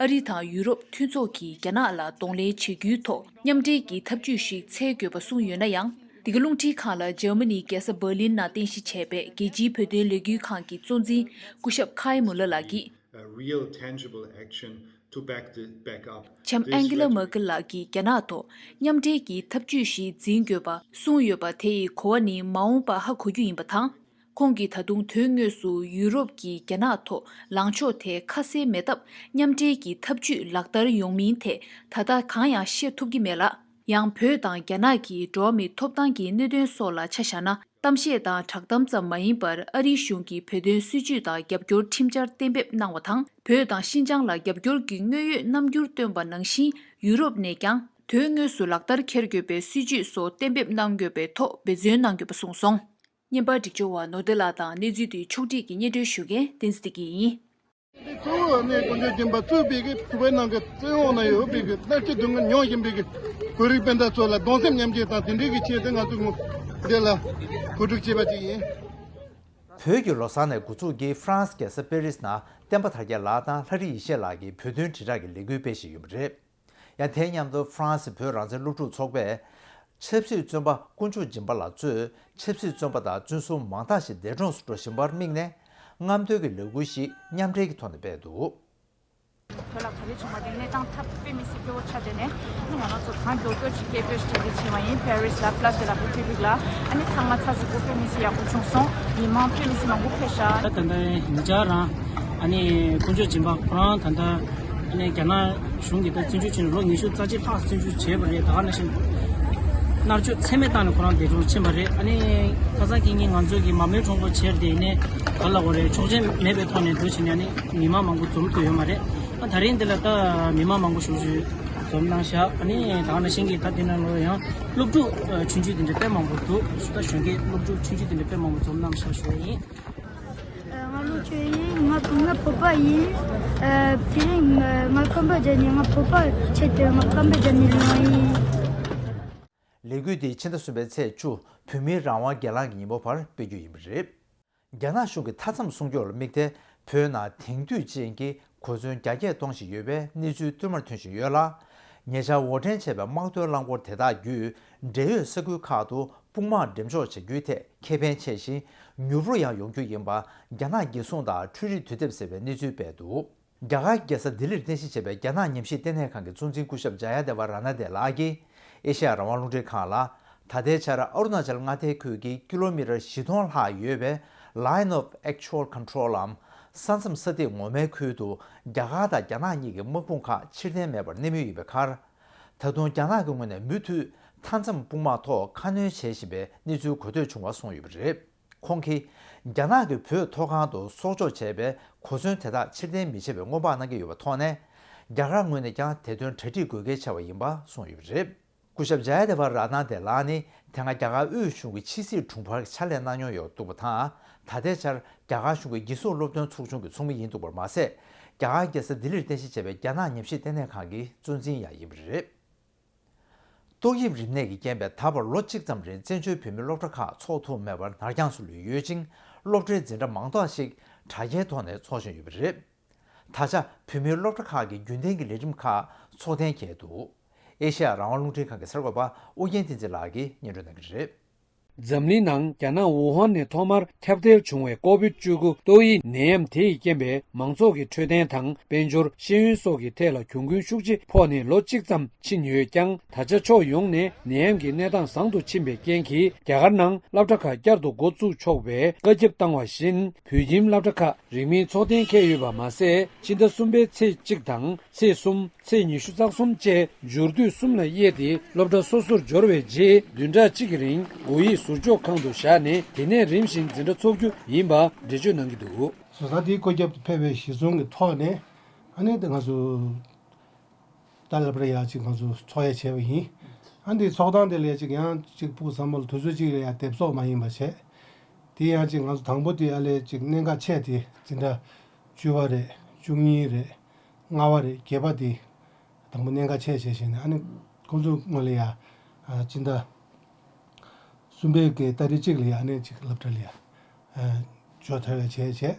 ཨ་རི་དང་ཡུ་རོབ་མཐུན་ཚོགས་ཀྱིས་རྒྱ་ནག་ལ་གདོང་ལེན་བྱེད་རྒྱུའི་ཐོག་མཉམ་འབྲེལ་གྱི་ཐབས་ཇུས་ཤིག་འཚོལ་དགོས་པ་གསུངས་ཡོད་ན་ཡང་། འདི་ག་རླུང་འཕྲིན་ཁང་ལ་འཇར་མ་ནིའི་རྒྱལ་ས་འབར་ལིན་ནང་རྟེན་གཞི་བྱས་པའི་རྒྱལ་སྤྱིའི་བོད་དོན་ལས་འགུལ་ཁང་གི་གཙོ་འཛིན་སྐུ་ཞབས་ཁའི་མུ་ལར་ལགས་ཀྱིས། A real tangible action to back the, back up ལྕམ་ཨན་ཀི་ལ་མར་ཀེལ་ལགས་ཀྱིས་རྒྱ་ནག་ཐོག་མཉམ་འབྲེལ་གྱི་ཐབས་ཇུས་ཤིག་འཛིན་དགོས་པ་གསུངས་ཡོད་པ་དེ་ཡི་གོ་བ་ནི་མ་འོངས་པར་ཧ་གོ་རྒྱུ་ཡིན་པ་དང་། ཁོང་གིས་ད་དུང་དོན་དངོས་སུ་ཡུ་རོབ་ཀྱིས་རྒྱ་ནག་ཐོག་ལངས་ཕྱོགས་དེ་ཁ་གསལ་མེད་སྟབས། མཉམ་འབྲེལ་གྱི་ཐབས་ཇུས་ལག་བསྟར་ཡོང་མིན་ཐད་ད་ལྟ་གང་ཡང་ཤེས་ཐུབ་ཀྱི་མེད་ལ། ཡང་བོད་དང་རྒྱ་ནག་གི་འགྲོ་བ་མིའི་ཐོབ་ཐང་གི་གནད་དོན་སོགས་ལ་ཆ་བཞག་ན། གཏམ་བཤད་དང་བསྒྲགས་གཏམ་ཙམ་མ་ཡིན་པར། ཨ་རིའི་གཞུང་གིས་བོད་དོན་སྲིད་བྱུས་དང་རྒྱབ་སྐྱོར་ཁྲིམས་འཆར་གཏན་འབེབས་གནང་བ་དང་། བོད་དང་ཤིན་ཅང་ལ་རྒྱབ་སྐྱོར་གྱི་དངོས་ཡོད་རྣམ་འགྱུར་བཏོན་པ་ནང་བཞིན། ཡུ་རོབ་ནས་ཀྱང་དོན་དངོས་སུ་ལག་བསྟར་འཁེལ་དགོས་པའི་སྲིད་བྱུས་སོགས་གཏན་འབེབས་གནང་དགོས་པའི་ཐོག་འབད་བརྩོན་གནང་དགོས་པ་གསུངས་སོང་། བརྙན་པར་སྒྲིག་སྦྱོར་བ་ནོར་བདེ་ལགས་དང་། གནས་ཚུལ་དེའི་ཕྱོགས་སྒྲིག་གིས་སྙན་སྒྲོན་ཞུ་མཁན་བསྟན་འཛིན་བདེ་སྐྱིད་ཡིན། འདི་གཙོ་བོ་ནི་དཀོན་མཆོག་སྦྱིན་པ་གཙོས་པའི་གི་བོད་པའི་ནང་གི་བཙན་འོག་ན་ཡོད་པའི་གི་མནར་གཅོད་སྡུག་བསྔལ་མྱོང་བཞིན་པའི་གི་བོད་རིགས་སྤུན་ཟླ་ཚོ་ལ་གདུང་སེམས་མཉམ་སྐྱེད་དང་། དེ་འདྲའི་གི་ཆེད་དུ་ང་ཚོ་འདི་ལ་གོ་སྒྲིག་བྱས་པ་ཅིག་ཡིན། བོད་ཀྱི་ལོ་གསར་ནས་འགོ་ཚུགས་ཀྱིས་ཧྥ་རན་སི་རྒྱལ་ས་པེ་རིས་ནང་བསྟན་པ་དར་རྒྱས་ལགས་དང་ལྷ་རིགས་ཡེ་ཤེས་ལགས་ཀྱིས་བོད་དོན་དྲིལ་བསྒྲགས་ཀྱི་ལས་འགུལ་སྤེལ་བཞིན་ཡོད་པ་རེད། ཡང་དེ་མཉམ་དུ་ཧྥ་རན་སི་བོད་རང་བཙན་སློབ་ཕྲུག་ཚོགས་པས་ཆབ་སྲིད་བཙོན་པ་དཀོན་མཆོག་སྦྱིན་པ་ལགས་གཙོས་ཆབ་སྲིད་བཙོན་པ་དང་བཙོན་ཟུར་མང་དག་ཞིག་འདས་གྲོངས་སུ་འགྲོ་བཞིན་པར་དམིགས་ནས། རྔམ་སྟོན་གྱི་ལས་འགུལ་ཞིག་མཉམ་འབྲེལ་གྱི་ཐོག་ནས་སྤེལ་འདུག། བོད་ལ་ག་རེ་བྱུང་བ་དེ་གནས་སྟངས་ཐབས་དཔེ་མི་སྲིད་སྐྱོ་བོ་ཆགས་བསྡད་ནས། ང་རང་ཚོ་གང་མགྱོགས་མགྱོགས་ཅིག་སྐད་འབོད་ཞིག་རྒྱག་གི་བྱས་པ་ཡིན། པེ་རིས་ལ་པ་ལ་སི་ལ་རི་པབ་ལིག་ལ། ཨ་ནི་ཚང་མ་ཚ་ཚ་འགུག་དཔེ་མི་སྲིད་ཡག་པོ་བྱུང་སོང་། མི་མང་དཔེ་མི་སྲིད་མང་པོ་ཕེབས་ཤག། ད་ད་ལྟ་ཉེ་ཆར་རང་ཨ་ནི་དཀོན་མཆོག་སྦྱིན་པ་ཁོ་རང་ད་ལྟ་ཨ་ནི་རྒྱ་ནག་གཞུང་གིས་ད་བཙོན་འཇུག་བྱས་ནས་ལོ་ཉི་ཤུ་རྩ་གཅིག་ལྷག་བཙོན་འཇུག་བྱས་པ་རེད། ད་ག་ནང་བཞིན་མནར་གཅོད་ཚད་མེད་བཏང་ནས་ཁོ་རང་འདས་གྲོངས་ཕྱིན་པ་རེད། ཨ་ནི་ཁ་སང་གི་ཉིན་ང་ཚོ་གི་མ་མོའི་ཁྲོམ་སྐོར་བྱས་ཏེ་ཡིན་ནའི་ག་ལ་བ་རེད། ཆོག་མཆན་མེད་པའི་ཐོག་ནས་འགྲོ་བྱས་ནས་ཨ་ནི་མི་མང་མང་པོ་འཛོམས་ཐུབ་ཡོད་མ་རེད། ཨ་ད་རིང་འདི་ལ་ད་མི་མང་མང་པོ་ཞེ་པོ་ཅིག་འཛོམས་གནང་ཤག། ཨ་ནི་ད་ག་ནང་བཞིན་གྱི་ད་འདི་ནང་ལོགས་ཡང་སློབ་ཕྲུག་ཆུང་ཆུང་དེ་འདྲ་དཔེ་མང་པོ་འདུག། ད་གཞོན་སྐྱེས་སློབ་ཕྲུག་ཆུང་ཆུང་དེ་འདྲ་དཔེ་མང་པོ་འཛོམས་གནང་ཤག་ཞུ་ཡ་ཡིན། ང་ལོ་ཆེ་ཡིན། ང་ང་བོད་པ་ཡིན། དེ་རིང་ང་ཁམས་པ་བྱས་ནས་ང་བོད་པ་ཆེད་དུ་ང་ཁམས་པ་བྱས་ནས་ལུས་པ་ཡིན། ལས་འགུལ་འདི་ཕྱི་ཟླ་གསུམ་པའི་ཚེས་བཅུ་བོད་མིའི་རང་དབང་སྒེར་ལངས་ཀྱི་ཉིན་མོ་བར་སྤེལ་རྒྱུ་ཡིན་པ་རེད། རྒྱ་ནག་གཞུང་གི་མཐའ་མཚམས་སྲུང་སྐྱོབ་ལ་དམིགས་ཏེ། བོད་ནང་དེང་དུས་ཅན་གྱི་གོ་མཚོན་རྒྱ་སྐྱེད་གཏོང་བཞིན་ཡོད་པའི་གནས་ཚུལ་བསྟུད་མར་ཐོན་བཞིན་ཡོད་ལ། ཉེ་ཆར་འོར་འདྲེན་བྱས་པའི་དམག་དོན་རླངས་འཁོར་དེ་དག་བརྒྱུད། འབྲེལ་ཡོད་ས་ཁུལ་ཁག་ཏུ་དཔུང་དམག་འགྲེམས་འཇོག་བྱ་རྒྱུའི་ཐད་ཁེ་ཕན་ཆེ་ཞིང་། མྱུར་པོ་ཡང་ཡོང་རྒྱུ་ཡིན་པ་རྒྱ་ནག་རྒྱལ་སྲུང་དང་འཕྲུལ་རིག་དུས་དེབ་ཟེར་བས་གནས་ཚུལ་སྤེལ་འདུག། རྒྱ་གར་རྒྱལ་ས་ལྡི་ལིར་རྟེན་གཞི་བྱས་པའི་རྒྱ་ནག་ཉམས་ཞིབ་ལྟེ་གནས་ཁང་གི་གཙོ་འཛིན་སྐུ་ཞབས་ཇ་ཡ་དེ་བ་ར་ན་དེ་ལགས་ཀྱིས་ཨེ་ཤེ་ཡ་རང་དབང་རླུང་འཕྲིན་ཁང་ལ། ད་ལྟའི་ཆར་ཨ་རུ་ན་ཅལ་མངའ་སྡེའི་ཁུལ་གྱི་ཀི་ལོ་མི་ཊར་བཞི་སྟོང་ལྷག་ཡོད་པའི་Line of Actual Control ལམ། ས་མཚམས་ས་ཐིག་ངོ་མའི་ཁུལ་དུ་རྒྱ་གར་དང་རྒྱ་ནག་གཉིས་ཀྱི་དམག་དཔུང་ཁག་ཕྱིར་འཐེན་མེད་པར་གནས་མུས་ཡིན་པའི་ཁར། ད་དུང་རྒྱ་ནག་གི་ངོས་ནས་མུ་མཐུད་མཐའ་མཚམས་དཔུང་དམག་ཐོག་ཁ་སྣོན་བྱེད་བཞིན་པའི་གནས་ཚུལ་གོ་ཐོས་བྱུང་བ་གསུངས་ཡོད་པ་རེད། ཁོང་གིས། རྒྱ་ནག་གིས་བོད་མཐོ་སྒང་དུ་གསོག་འཇོག་བྱས་པའི་གོ་མཚོན་དེ་དག་ཕྱིར་འཐེན་མི་བྱེད་པའི་སྔོན་དཔག་གནང་གི་ཡོད་པའི་ཐོག་ནས། རྒྱ་གར་ངོས་ནས་ཀྱང་དེ་དོན་གྲ་སྒྲིག་དགོས་གལ་ཆེ་བ་ཡིན་པ་གསུངས་ཡོད་པ་རེད། སྐུ་ཞབས་ཇ་ཡ་དེ་བ་ར་ཏ་ན་དེ་ལགས་ནི་དེ་སྔ་རྒྱ་གར་དབུས་གཞུང་གི་ཕྱི་སྲིད་དྲུང་འཕར་ཕྱག་ལས་གནང་མྱོང་ཡོད་འདུག་པ་དང་། ད་ལྟའི་ཆར་རྒྱ་གར་གཞུང་གི་རྒྱལ་སྲུང་སློབ་སྟོན་ཚོགས་ཆུང་གི་ཚོགས་མི་ཡིན་འདུག་པར་མ་ཟད། རྒྱ་གར་རྒྱལ་ས་ལྡི་ལིར་རྟེན་གཞི་བྱས་པའི་རྒྱ་ནག་ཉམས་ཞིབ་ལྟེ་གནས་ཁང་གི་གཙོ་འཛིན་ཡང་ཡིན་པ་རེད། ཏོག་དབྱིབས་རིམས་ནད་ཀྱིས་རྐྱེན་པས་ད་བར་ལོ་གཅིག་ཙམ་རིང་བཙན་བྱོལ་བོད་མིའི་སློབ་གྲྭ་ཁག་འཚོགས་ཐུབ་མེད་པར་ནར་འགྱངས་སུ་ལུས་ཡོད་ཅིང་། སློབ་གྲྭའི་འཛིན་གྲྭ་མང་དག་ཞིག་དྲ་རྒྱའི་ཐོག་ནས་འཚོགས་བཞིན་ཡོད་པ་རེད། ད་ཆ་བོད་མིའི་སློབ་གྲྭ་ཁག་གི་རྒྱུན་ལྡན་གྱི་ལས་རིམ་ཁག་འཚོགས་གཏན་འཁེལ་འདུག། ཨེ་ཤེ་ཡ་རང་དབང་རླུང་འཕྲིན་ཁང་གི་གསར་འགོད་པ་ཨོ་རྒྱན་བསྟན་འཛིན་ལགས་ཀྱིས་སྙན་སྒྲོན་གནང་གི་རེད། འཛམ་གླིང་ནང་རྒྱ་ནག་ཝུ་ཧན་ནས་ཐོག་མར་ཁྱབ་གདལ་བྱུང་བའི་ཀོ་བིད་བཅུ་དགུ་ཏོག་དབྱིབས་ནད་ཡམས་དེ་ཡི་རྐྱེན་པས་མང་ཚོགས་ཀྱི་འཕྲོད་བསྟེན་དང་དཔལ་འབྱོར་ཤེས་ཡོན་སོགས་ཀྱི་ཐད་ལ་གྱོང་གུན་ཤུགས་ཆེ་ཕོག་ནས་ལོ་གཅིག་ཙམ་ཕྱིན་ཡོད་ཀྱང་། ད་ཆ་ཕྱོགས་ཡོངས་ནས་ནད་ཡམས་ཀྱི་གནས་སྟངས་བཟང་དུ་ཕྱིན་པའི་རྐྱེན་གྱིས། རྒྱ་གར་ནང་སློབ་གྲྭ་ཁག་བསྐྱར་དུ་འགོ་བཙུགས་ཆོག་པའི་བཀའ་ཁྱབ་བཏང་བ་བཞིན། བོད་ཁྱིམ་སློབ་གྲྭ་ཁག་རིང་མིན་འཚོགས་གཏན་འཁེལ་ཡོད་པ་མ་ཟད། ཕྱི་ཟླ་གསུམ་པའི་ཚེས་གཅིག་དང་ཚེས་གསུམ། ཚེས་ཉི་ཤུ་རྩ་གསུམ་བཅས་མཇུག་བསྡུས་གསུམ་ལ་དབྱེ་སྟེ། སློབ་གྲྭ་སོ་སོར་འབྱོར་བའི་རྗེས་བདུན་ཕྲག་གཅིག་གི་རིང་སྒོ་དབྱེའི་ཟུར་འཇོག་ཁང་དུ་བཞག་ནས། དེ་ནས་རིམ་བཞིན་འཛིན་གྲྭ་འཚོགས་རྒྱུ་ཡིན་པ་འགྲེལ་བརྗོད་གནང་གི་འདུག། བཟོ་ལྟ་དེའི་བཀོད་ཁྱབ་ཏུ་ཕེབས་པའི་གཞི་བཟུང་གི་ཐོག་ནས། ཨ་ནི་ང་ཚོ་ད་སློབ་གྲྭ་ཡག་ཅིག་ང་ཚོ་འཚོགས་ཡ་བྱས་པ་ཡིན། ཨ་འདི་འཚོགས་སྟངས་དེ་ལས་ཅིག་ཡང་ཅིག་ཕུགས་བསམ་པ་ལ་དུས་ཚོད་ཅིག་ལ་ཡང་སྡེབ་གསོག་མ་ཡིན་པ་བྱས། དེ་ཡང་ཅིག་ང་ཚོ་དང་པོ་དེ་ཨ་ལས་ཅིག་གནད་འགག་ཆེ་དེ་འཛིན་གྲྭ་བཅུ་པ་རེད། བཅུ་གཉིས་རེད། ལྔ་པ་རེད། བརྒྱད་པ་དེ་དང་པོ་གནད་འགག་ཆེ་བྱས་བྱས་ནས། ཨ་ནི་ཁོང་ཚོ་སྔོན་ལ་ཡ་ཨ་སྤྱི་ཟླ་གསུམ་པའི་གི་ཏ་རིག་གཅིག་ལ་ཡ་ཨ་ནི་ཅིག་སློབ་གྲྭ་ལ་ཡ་ཨ་ ཕྱོགས་མཐའ་བས་བྱས་བྱས།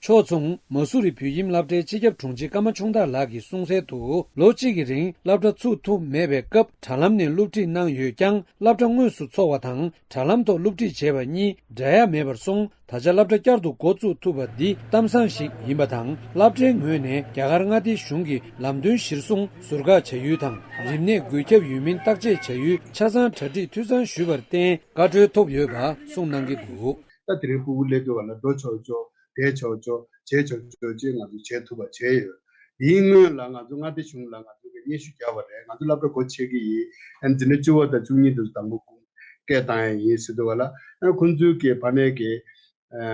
ཕྱོགས་མཚུངས་མ་སུ་རི་བོད་ཁྱིམ་སློབ་གྲྭའི་སྤྱི་ཁྱབ་དྲུང་ཆེ་ཀརྨ་ཆུང་བདག་ལགས་ཀྱིས་གསུངས་གསལ་དུ། ལོ་གཅིག་གི་རིང་སློབ་གྲྭ་ཚུགས་ཐུབ་མེད་པའི་སྐབས་དྲ་ལམ་ནས་སློབ་ཁྲིད་གནང་ཡོད་ཀྱང་། སློབ་གྲྭ་དངོས་སུ་འཚོགས་པ་དང་དྲ་ལམ་ཐོག་སློབ་ཁྲིད་བྱས་པ་གཉིས་འདྲ་ཡ་མེད་པར་སོང་། ད་ཆ་སློབ་གྲྭ་བསྐྱར་དུ་འགོ་བཙུགས་ཐུབ་པ་འདི་གཏམ་བཟང་ཞིག་ཡིན་པ་དང་། སློབ་གྲྭའི་ངོས་ནས་རྒྱ་གར་མངའ་སྡེའི་གཞུང་གི་ལམ་སྟོན་གཞིར་བཟུང་ཟུར་བཀག་བྱ་ཡུལ་དང་། རིམས་ནད་འགོས་ཁྱབ་ཡོད་མིན་བརྟག་དཔྱད་བྱ་ཡུལ་ཆ་ཚང་གྲ་སྒྲིག་འཐུས་ཚང་ཞུས་པར་བརྟེན། བཀའ་འཁྲོལ་ཐོབ་ཡོད་པ་གསུངས་གནང་གི་འདུག་ད་དེ་རིང་སྤུ་གུ་སླེབས་དུས་ག་ལ་འགྲོ་ཆོག་ཆོག་བསྡད་ཆོག་ཆོག་བྱེད་ཆོག་ཆོག་ཅེས་ང་ཚོས་བྱེད་ཐུབ་པ་བྱས་ཡོད། དེའི་སྔོན་ལ་ང་ཚོ་མངའ་སྡེ་གཞུང་ལ་ང་ཚོ་གི་སྙན་ཞུ་བརྒྱབ་པ་རེད། ང་ཚོ་སློབ་གྲྭ་སྒོ་ཕྱེ་གི་ཡིན། ཨ་ནི་འཛིན་གྲྭ་བཅུ་པ་དང་བཅུ་གཉིས་དེ་ཚོ་དང་པོ་སྐད་བཏང་ཡ་ཡིན་ཟེར་དུས་ག་ལ། ཨ་ཁོང་ཚོའི་གི་ཕ་ནས་གི་ཨ་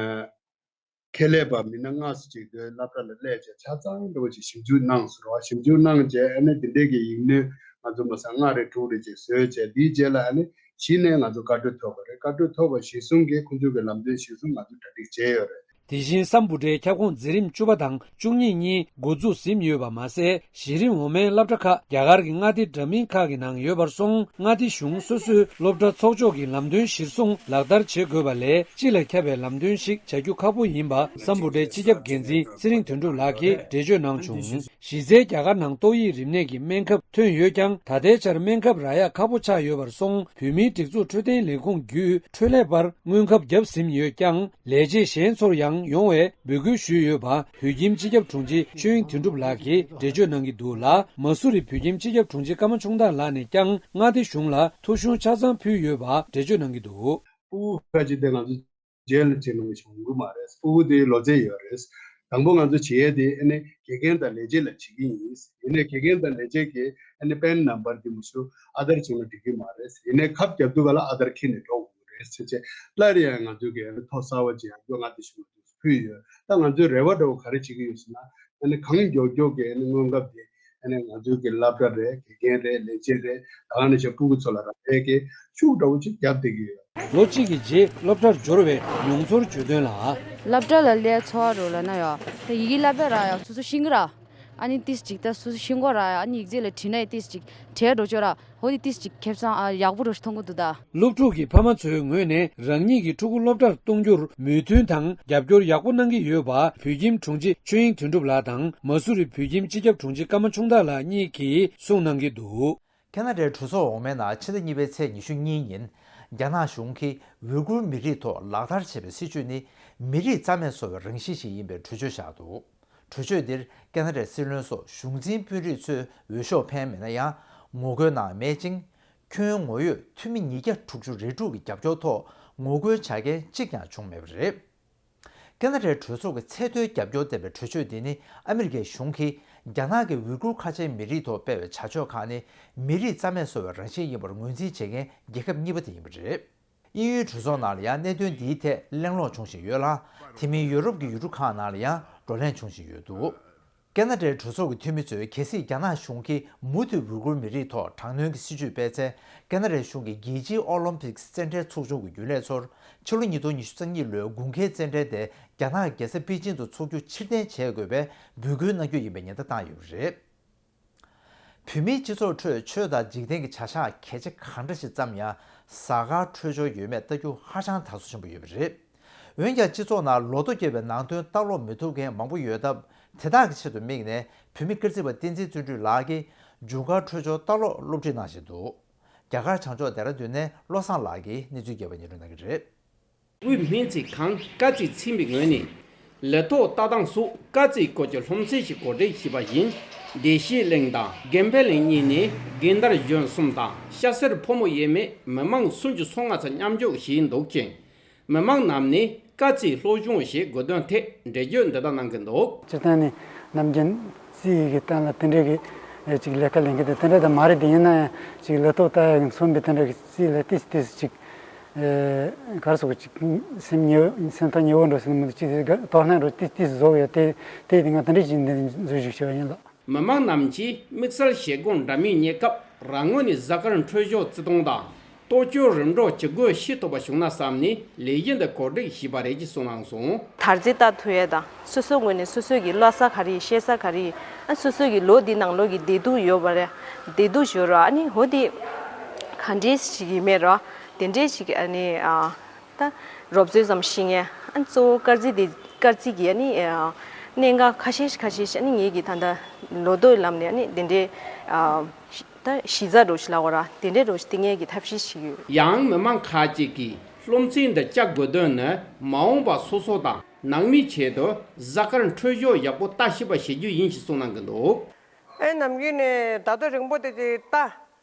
ཁྱད་ལས་པ་མི་སྣ་ལྔ་ཙམ་ཅིག་དེ་སློབ་གྲྭ་ལ་སླེབས་བྱས་ཆ་ཚང་འདྲ་བོ་ཅིག་ཞིབ་འཇུག་གནང་ཟེར་བ། ཞིབ་འཇུག་གནང་བྱས་ཨ་ནི་དེ་འདྲས་ཀྱི་ཡིག་སྣོད་ང་ཚོ་མ་ས་ལྔ་རེ་དྲུག་རེ་ཅིག་བཟོས་བྱས། དེའི་རྗེས་ལ་ཨ་ནི་གཞི་ནས་ང་ཚོ་བཀའ་འཁྲོལ་ཐོབ་པ་རེད། བཀའ་འཁྲོལ་ཐོབ་པ་གཞིར་བཟུང་གིས་ཁོང་ཚོ་གི་ལམ་སྟོན་གཞིར་བཟུང་ང་ཚོ་གྲ་སྒྲིག་བྱས་ཡོད་རེད། དེ་བཞིན་སམ་བྷོ་ཊའི་ཁྱབ་ཁོངས་འཛིན་རིམ་བཅུ་པ་དང་བཅུ་གཉིས་གཉིས་འགོ་འཛུགས་ཟིན་ཡོད་པ་མ་ཟད། གཞི་རིམ་འོག་མའི་སློབ་གྲྭ་ཁག་རྒྱ་གར་གྱི་མངའ་སྡེ་འདྲ་མིན་ཁག་གི་ནང་ཡོད་པར་སོང་། མངའ་སྡེ་གཞུང་སོ་སོའི་སློབ་གྲྭ་ཚོགས་ཕྱོགས་ཀྱི་ལམ་སྟོན་གཞིར་བཟུང་ལག་བསྟར་བྱེད་དགོས་པ་ལས། སྤྱི་ལ་ཁྱབ་པའི་ལམ་སྟོན་ཞིག་བྱ་རྒྱུ་ཁག་པོ་ཡིན་པ་སམ་བྷོ་ཊའི་སྤྱི་ཁྱབ་འགན་འཛིན་ཚེ་རིང་དོན་གྲུབ་ལགས་ཀྱིས་འགྲེལ་བརྗོད་གནང་བྱུང་། གཞི་རྩའི་རྒྱ་གར་ནང་ཏོག་དབྱིབས་རིམས་ནད་ཀྱི་སྨན་ཁབ་ཐོན་ཡོད་ཀྱང་། ད་ལྟའི་ཆར་སྨན་ཁབ་རག་ཡག་ཁག་པོ་ཆགས་ཡོད་པར་སོང་། བོད་མིའི་སྒྲིག་འཛུགས་འཕྲོད་བསྟེན་ལས་ཁུངས་བརྒྱུད་འཕྲོད་ལས་པར་སྔོན་ཁབ་བརྒྱབ་ཟིན་ཡོད་ཀྱང་། ལས་བྱེད་གཞན་ཚོར་ཡང་ཡོང་བའི་འབོད་སྐུལ་ཞུས་ཡོད་པ། བོད་ཁྱིམ་སྤྱི་ཁྱབ་དྲུང་ཆེ་ཆོས་དབྱིངས་དོན་གྲུབ་ལགས་ཀྱིས་འགྲེལ་བརྗོད་གནང་གི་འདུག་ལ། མ་སུ་རི་བོད་ཁྱིམ་སྤྱི་ཁྱབ་དྲུང་ཆེ་ཀརྨ་ཆུང་བདག་ལགས་ནས་ཀྱང་མངའ་སྡེ་གཞུང་ལ་ཐོ་གཞུང་ཆ་ཚང་ཕུལ་ཡོད་པ་འགྲེལ་བརྗོད་གནང་གི་འདུག་སྤུ་གུ་ཁ་ཅིག་དེ་ང་ཚོ་རྗེས་ལ་བྱེད་གནང་བྱུང་གི་མ་རེད། སྤུ་གུ་དེ་ལོ་ཚད་ཡོད་རེད། དང་པོ་ང་ཚོ་བྱེད་ཡས་དེ་ཨ་ནི་དགེ་རྒན་དང་ལས་བྱེད་ལ་བྱེད་ཀྱི་ཡིན། ཡིན་ནའི་དགེ་རྒན་དང་ལས་བྱེད་ཀྱི་ཨ་ནི་པན་ནམ་བར་དེ་མ་ཞུ་ཨ་དར་བྱུང་ན་འགྲིག་གི་མ་རེད། ཡིན་ནའི་ཁབ་རྒྱབ་དུས་ག་ལ་ཨ་དར་ཁྱེར་ནས་འགྲོ་དགོས་རེད་ཟེར་བྱས། སླར་ཡང་ང་ཚོ་གི་ཨ་ནི་ཐོ་གསར་བ་ཅིག་ཡང་བསྐྱར་མངའ་སྡེ་གཞུང་ལ་ཕུལ་ཡོད། ད་ང་ཚོའི་རེ་བ་འདྲ་བོ་ག་རེ་བྱེད་ཀྱི་ཡོད་ཟེར་ན། ཨ་ནི་གང་མགྱོགས་མགྱོགས་ཀྱི་ཨ་ནི་སྔོན་ཁབ་དེ་ཨ་ནི་ང་ཚོའི་གི་སློབ་གྲྭ་རེད། དགེ་རྒན་རེད། ལས་བྱེད་རེད། ད་ག་ནང་བཞིན་སྤུ་གུ་ཚོ་ལ་རག་ཡས་ཀྱི་ཤུགས་འདྲ་བོ་ཅིག་བརྒྱབ་བསྡད་ཀྱི་ཡོད། ལོ་གཅིག་གི་རྗེས་སློབ་གྲྭར་འབྱོར་བའི་མྱོང་ཚོར་བརྗོད་དོན་ལ། སློབ་གྲྭ་ལ་སླེབས་ཚར་རོགས་ལབ་ན་ཡ། ད་ཡི་གེ་བསླབ་པ་རག་ཡ་སོ་སོ་ཤེས་ཀྱི་ར། ཨ་ནི་ཏིས་ཅིག་ད་སོ་སོ་ཤེས་ཀྱི་ར་ཡ། ཨ་ནི་ཡིག་ཚད་ལ་བྲིས་ན་ཡ་ཏིས་ཅིག་བྲལ་འགྲོ་ཆོག་ར། ཧོ་དེ་ཏིས་ཅིག་ཁེ་བཟང་ཨ་ཡག་པོ་འདྲ་ཞིག་མཐོང་གི་འདུག་ད། སློབ་ཕྲུག་གི་ཕ་མ་ཚོའི་ངོས་ནས་རང་ཉིད་ཀྱི་ཕྲུ་གུ་སློབ་གྲྭར་གཏོང་རྒྱུར་མོས་མཐུན་དང་རྒྱབ་སྐྱོར་ཡག་པོ་གནང་གི་ཡོད་པ། བོད་ཁྱིམ་དྲུང་ཆེ་ཆོས་དབྱིངས་དོན་གྲུབ་ལགས་དང་མ་སུ་རི་བོད་ཁྱིམ་སྤྱི་ཁྱབ་དྲུང་ཆེ་ཀརྨ་ཆུང་བདག་ལགས་གཉིས་ཀྱིས་གསུངས་གནང་གི་འདུག་ཁེ་ན་ཌའི་གྲོས་ཚོགས་འོག་མའི་ནང་ཕྱི་ཟླ་གཉིས་པའི་ཚེས་ཉི་ཤུ་གཉིས་ཉིན། རྒྱ་ནག་གཞུང་གིས་ཝུའི་གུར་མི་རིགས་ཐོག་ལག་བསྟར་བྱས་པའི་སྲིད་བྱུས་ནི་མི་རིགས་རྩ་མེད་བཟོ་བའི་རང་བཞིན་ཞིག་ཡིན་པའི་གྲོས་ཆོད་བཞག་འདུག་གྲོས་ཆོད་འདིར་ཁེ་ན་ཌའི་སྲིད་བློན་སོགས་གཞུང་འཛིན་དཔོན་རིགས་ཚོས་འོས་ཤོག་འཕེན་མེད་ན་ཡང་ངོ་རྒོལ་གནང་མེད་ཅིང་། ཁྱོན་ངོ་ཡོད་འཐུས་མི་ཉིས་བརྒྱ་དྲུག་ཅུ་རེ་དྲུག་གི་རྒྱབ་སྐྱོར་ཐོག་ངོ་རྒོལ་བྱ་མཁན་གཅིག་ཀྱང་བྱུང་མེད་པ་རེད། ཁེ་ན་ཌའི་གྲོས་ཚོགས་ཀྱི་ཚད་མཐོའི་རྒྱབ་སྐྱོར་ལྡན་པའི་གྲོས་ཆོད་འདི་ནི་ཨ་མི་རི་ཀའི་གཞུང་གིས་རྒྱ་ནག་གི་ཝུའི་གུར་ཁ་ཆེའི་མི་རིགས་ཐོག་སྤེལ་བའི་བྱ་སྤྱོད་ཁག་ནི་མི་རིགས་རྩ་མེད་བཟོ་བའི་རང་བཞིན་ཡིན་པར་ངོས་འཛིན་བྱེད་མཁན་རྒྱལ་ཁབ་གཉིས་པ་དེ་ཡིན་པ་རེད། དབྱིན་ཡུལ་གྲོས་ཚོགས་ནང་ལ་ཡང་གནད་དོན་འདིའི་ཐད་གླེང་སློང་བྱུང་བཞིན་ཡོད་ལ། དེ་མིན་ཡོ་རོབ་ཀྱི་ཡུལ་གྲུ་ཁག་ནང་ལ་ཡང་བགྲོ་གླེང་བྱུང་བཞིན་ཡོད་འདུག་ཁེ་ན་ཌའི་གྲོས་ཚོགས་ཀྱི་འཐུས་མི་ཚོས་གལ་སྲིད་རྒྱ་ནག་གཞུང་གིས་མུ་མཐུད་ཝུའི་གུར་མི་རིགས་ཐོག་དྲག་གནོན་གྱི་སྲིད་བྱུས་སྤེལ་ཚེ། ཁེ་ན་ཌའི་གཞུང་གིས་རྒྱལ་སྤྱིའི་ཨོ་ལིམ་པིག་རྩེད་འགྲན་ཚོགས་ཆུང་གི་རྒྱུན་ལས་ཚོར་ཕྱི་ལོ་ཉིས་སྟོང་ཉི་ཤུ་རྩ་གཉིས་ལོའི་དགུན་ཁའི་རྩེད་འགྲན་དེ་རྒྱ་ནག་གི་རྒྱལ་ས་པེ་ཅིང་དུ་འཚོགས་རྒྱུ་ཕྱིར་འཐེན་བྱེད་དགོས་པའི་འབོད་སྐུལ་གནང་རྒྱུ་ཡིན་པའི་ཉེན་བརྡ་བཏང་ཡོད་པ་རེད། བོད་མིའི་སྤྱི་ཚོགས་ཁྲོད་ཆོས་དང་འཇིག་རྟེན་གྱི་བྱ་གཞག་གལ་ཆེ་གང་འདྲ་ཞིག་བརྩམས་ཡང་གཟའ་སྐར་འཕྲོད་སྦྱོར་ཡོད་མེད་ལྟ་རྒྱུ་ཧ་ཅང་དར་སོ་ཆེན་པོ་ཡོད་པ་རེད། འོན་ཀྱང་སྤྱི་ཚོགས་ནང་ལོ་ཐོ་བཀོད་པའི་ནང་དོན་ལྟ་ཀློག་མི་ཐུབ་མཁན་མང་པོ་ཡོད་སྟབས། དེ་དག་གི་ཆེད་དུ་དམིགས་ནས་བོད་མི་སྐར་རྩིས་པ་བསྟན་འཛིན་བརྩོན་འགྲུས་ལགས་ཀྱིས་འབྱུང་ཁམས་འཕྲོད་སྦྱོར་ལྟ་ཀློག་སློབ་ཁྲིད་གནང་བཞིན་འདུག་རྒྱ་གར་བྱང་ཕྱོགས་ལྡེ་ར་ལྡུན་ནས་བློ་བཟང་ལགས་ཀྱིས་གནས་ཚུལ་རྒྱས་པ་སྙན་སྒྲོན་གནང་གི་རེད། དབུས་སྨན་རྩིས་ཁང་བཀའ་བརྩིས་ཚན་པའི་ངོས་ནས། ལས་ཐོག་ལྟ་སྟངས་སོགས་བཀའ་བརྩིས་སྐོར་གྱི་སློབ་ཚན་ཞིག་གོ་སྒྲིག་ཞུས་པ་ཡིན། བདེ་སྐྱིད་གླིང་དང་དགེ་འཕེལ་གླིང་གཉིས་ནས་དགེ་འདར་གཞོན་གསུམ་དང་སྐྱ་སེར་ཕོ་མོ་ཡས་མས་མི་མང་སུམ་ཅུ་སོ་ལྔ་ཙམ་མཉམ་ཞུགས་བྱས་འདུག་ཅིང་། མི་མང་རྣམས་ནས་བཀའ་བརྩིས་སློབ་སྦྱོང་ཞེས་དགོས་དོན་ཐད་འགྲེལ་བརྗོད་འདི་ལྟར་གནང་གི་འདུག་སྤྱིར་བཏང་ནས་ནམ་རྒྱུན་རྩིས་ཀྱི་སྟེང་ལ་དེ་འདྲའི་གི་ཨེ་ཅིག་ལས་ཀ་ལས་མཁན་དེ་དེ་འདྲ་ད་མ་རེད། དེ་ཡིན་ན་ཡང་ཅིག་ལས་ཐོག་ལྟ་ཡག་མཚོན་པའི་དེ་འདྲ་གི་རྩིས་ལ་ཏིས་ཏིས་ཅིག་ཨེ་ག་རེ་ཟེར་དགོས། ཅིག་སེམས་ཉེ་སེམས་ཐག་ཉེ་བོ་འདྲ་ཟེར་ན་མི་འདུག་ཅིག་དོ་སྣང་འདྲ་ཏིས་ཏིས་བཟོ་ཡོད། དེ་དེ་དེ་ང་དེ་འདྲ་ཅིག་འདི་འཛུལ་ཞུགས་བྱས་པ་ཡིན་ལགས། མི་མང་རྣམས་ཀྱིས་དམིགས་བསལ་བཞེས་སྒོ་འདྲ་མིན་གཉིས་སྐབས་རང་ངོས་ནས་གཟའ་སྐར་འཕྲོད་སྦྱོར་བརྩི་སྟངས་དང་། གཏོ་བཅོས་རིམ་གྲོ་ཇི་དགོས་ཤེས་ཐུབ་པ་བྱུང་ན་བསམ་ནས་ལས་གཞི་འདི་གོ་སྒྲིག་ཞུས་པ་རེད་ཅེས་གསུངས་གནང་སོང་། དར་རྩེ་ལྟ་ཐུབ་ཡས་དང་སོ་སོའི་ངོས་ནས་སོ་སོའི་གི་བློ་ས་ག་རེ་ཡིན། ཤེས་ས་ག་རེ་ཡིན། ཨ་སོ་སོའི་གི་ལོ་འདི་ནང་ལོགས་ཀྱི་བདེ་སྡུག་ཡོད་པ་རེད། བདེ་སྡུག་ཞུ་རོགས། ཨ་ནི་འོ་དེ་ག་འདྲས་ཞིག་ཡིན་མེད་རོགས་དེ་འདྲས་ཞིག་ཨ་ནི་ཨ་ད་ རོབ་ཚོད་ཙམ་ཤེས་མཁན། ཨ་གཙོ་བོ་སྐར་རྩིས་དེ། སྐར་རྩིས་ཀྱི་ཨ་ནི་ཨ་གནད་འགག་ཁ་ཤས་ཤིག་ཁ་ཤས་ཤིག་ཨ་ནི་ངེད་ཀྱིས་ད་ལྟ་ལོ་ཐོའི་ལམ་ནས་ཨ་ནི་དེ་འདྲའི་ཨ་ད་གཞི་རྩ་འདྲ་ཞིག་ལབ་དགོས་ར། དེ་འདྲའི་འདྲ་ཞིག་བཏིང་མཁན་གྱི་ཐབས་ཤེས་ཤིག་ཡོད། ཡང་མི་མང་ཁག་ཅིག་གིས་སློབ་ཚན་འདི་བཅའ་དགོས་དོན་ནི་མ་འོངས་པ་སོ་སོ་དང་ནང་མིའི་ཆེད་དུ་གཟའ་སྐར་འཕྲོད་སྦྱོར་ཡག་པོ་ལྟ་ཤེས་པ་བྱེད་རྒྱུ་ཡིན་ཞེས་གསུངས་གནང་གི་འདུག། ཨེ་ནམ་རྒྱུན་ནས་ད་དོ་རིང་པོ་དེ་དེ་ལྟ།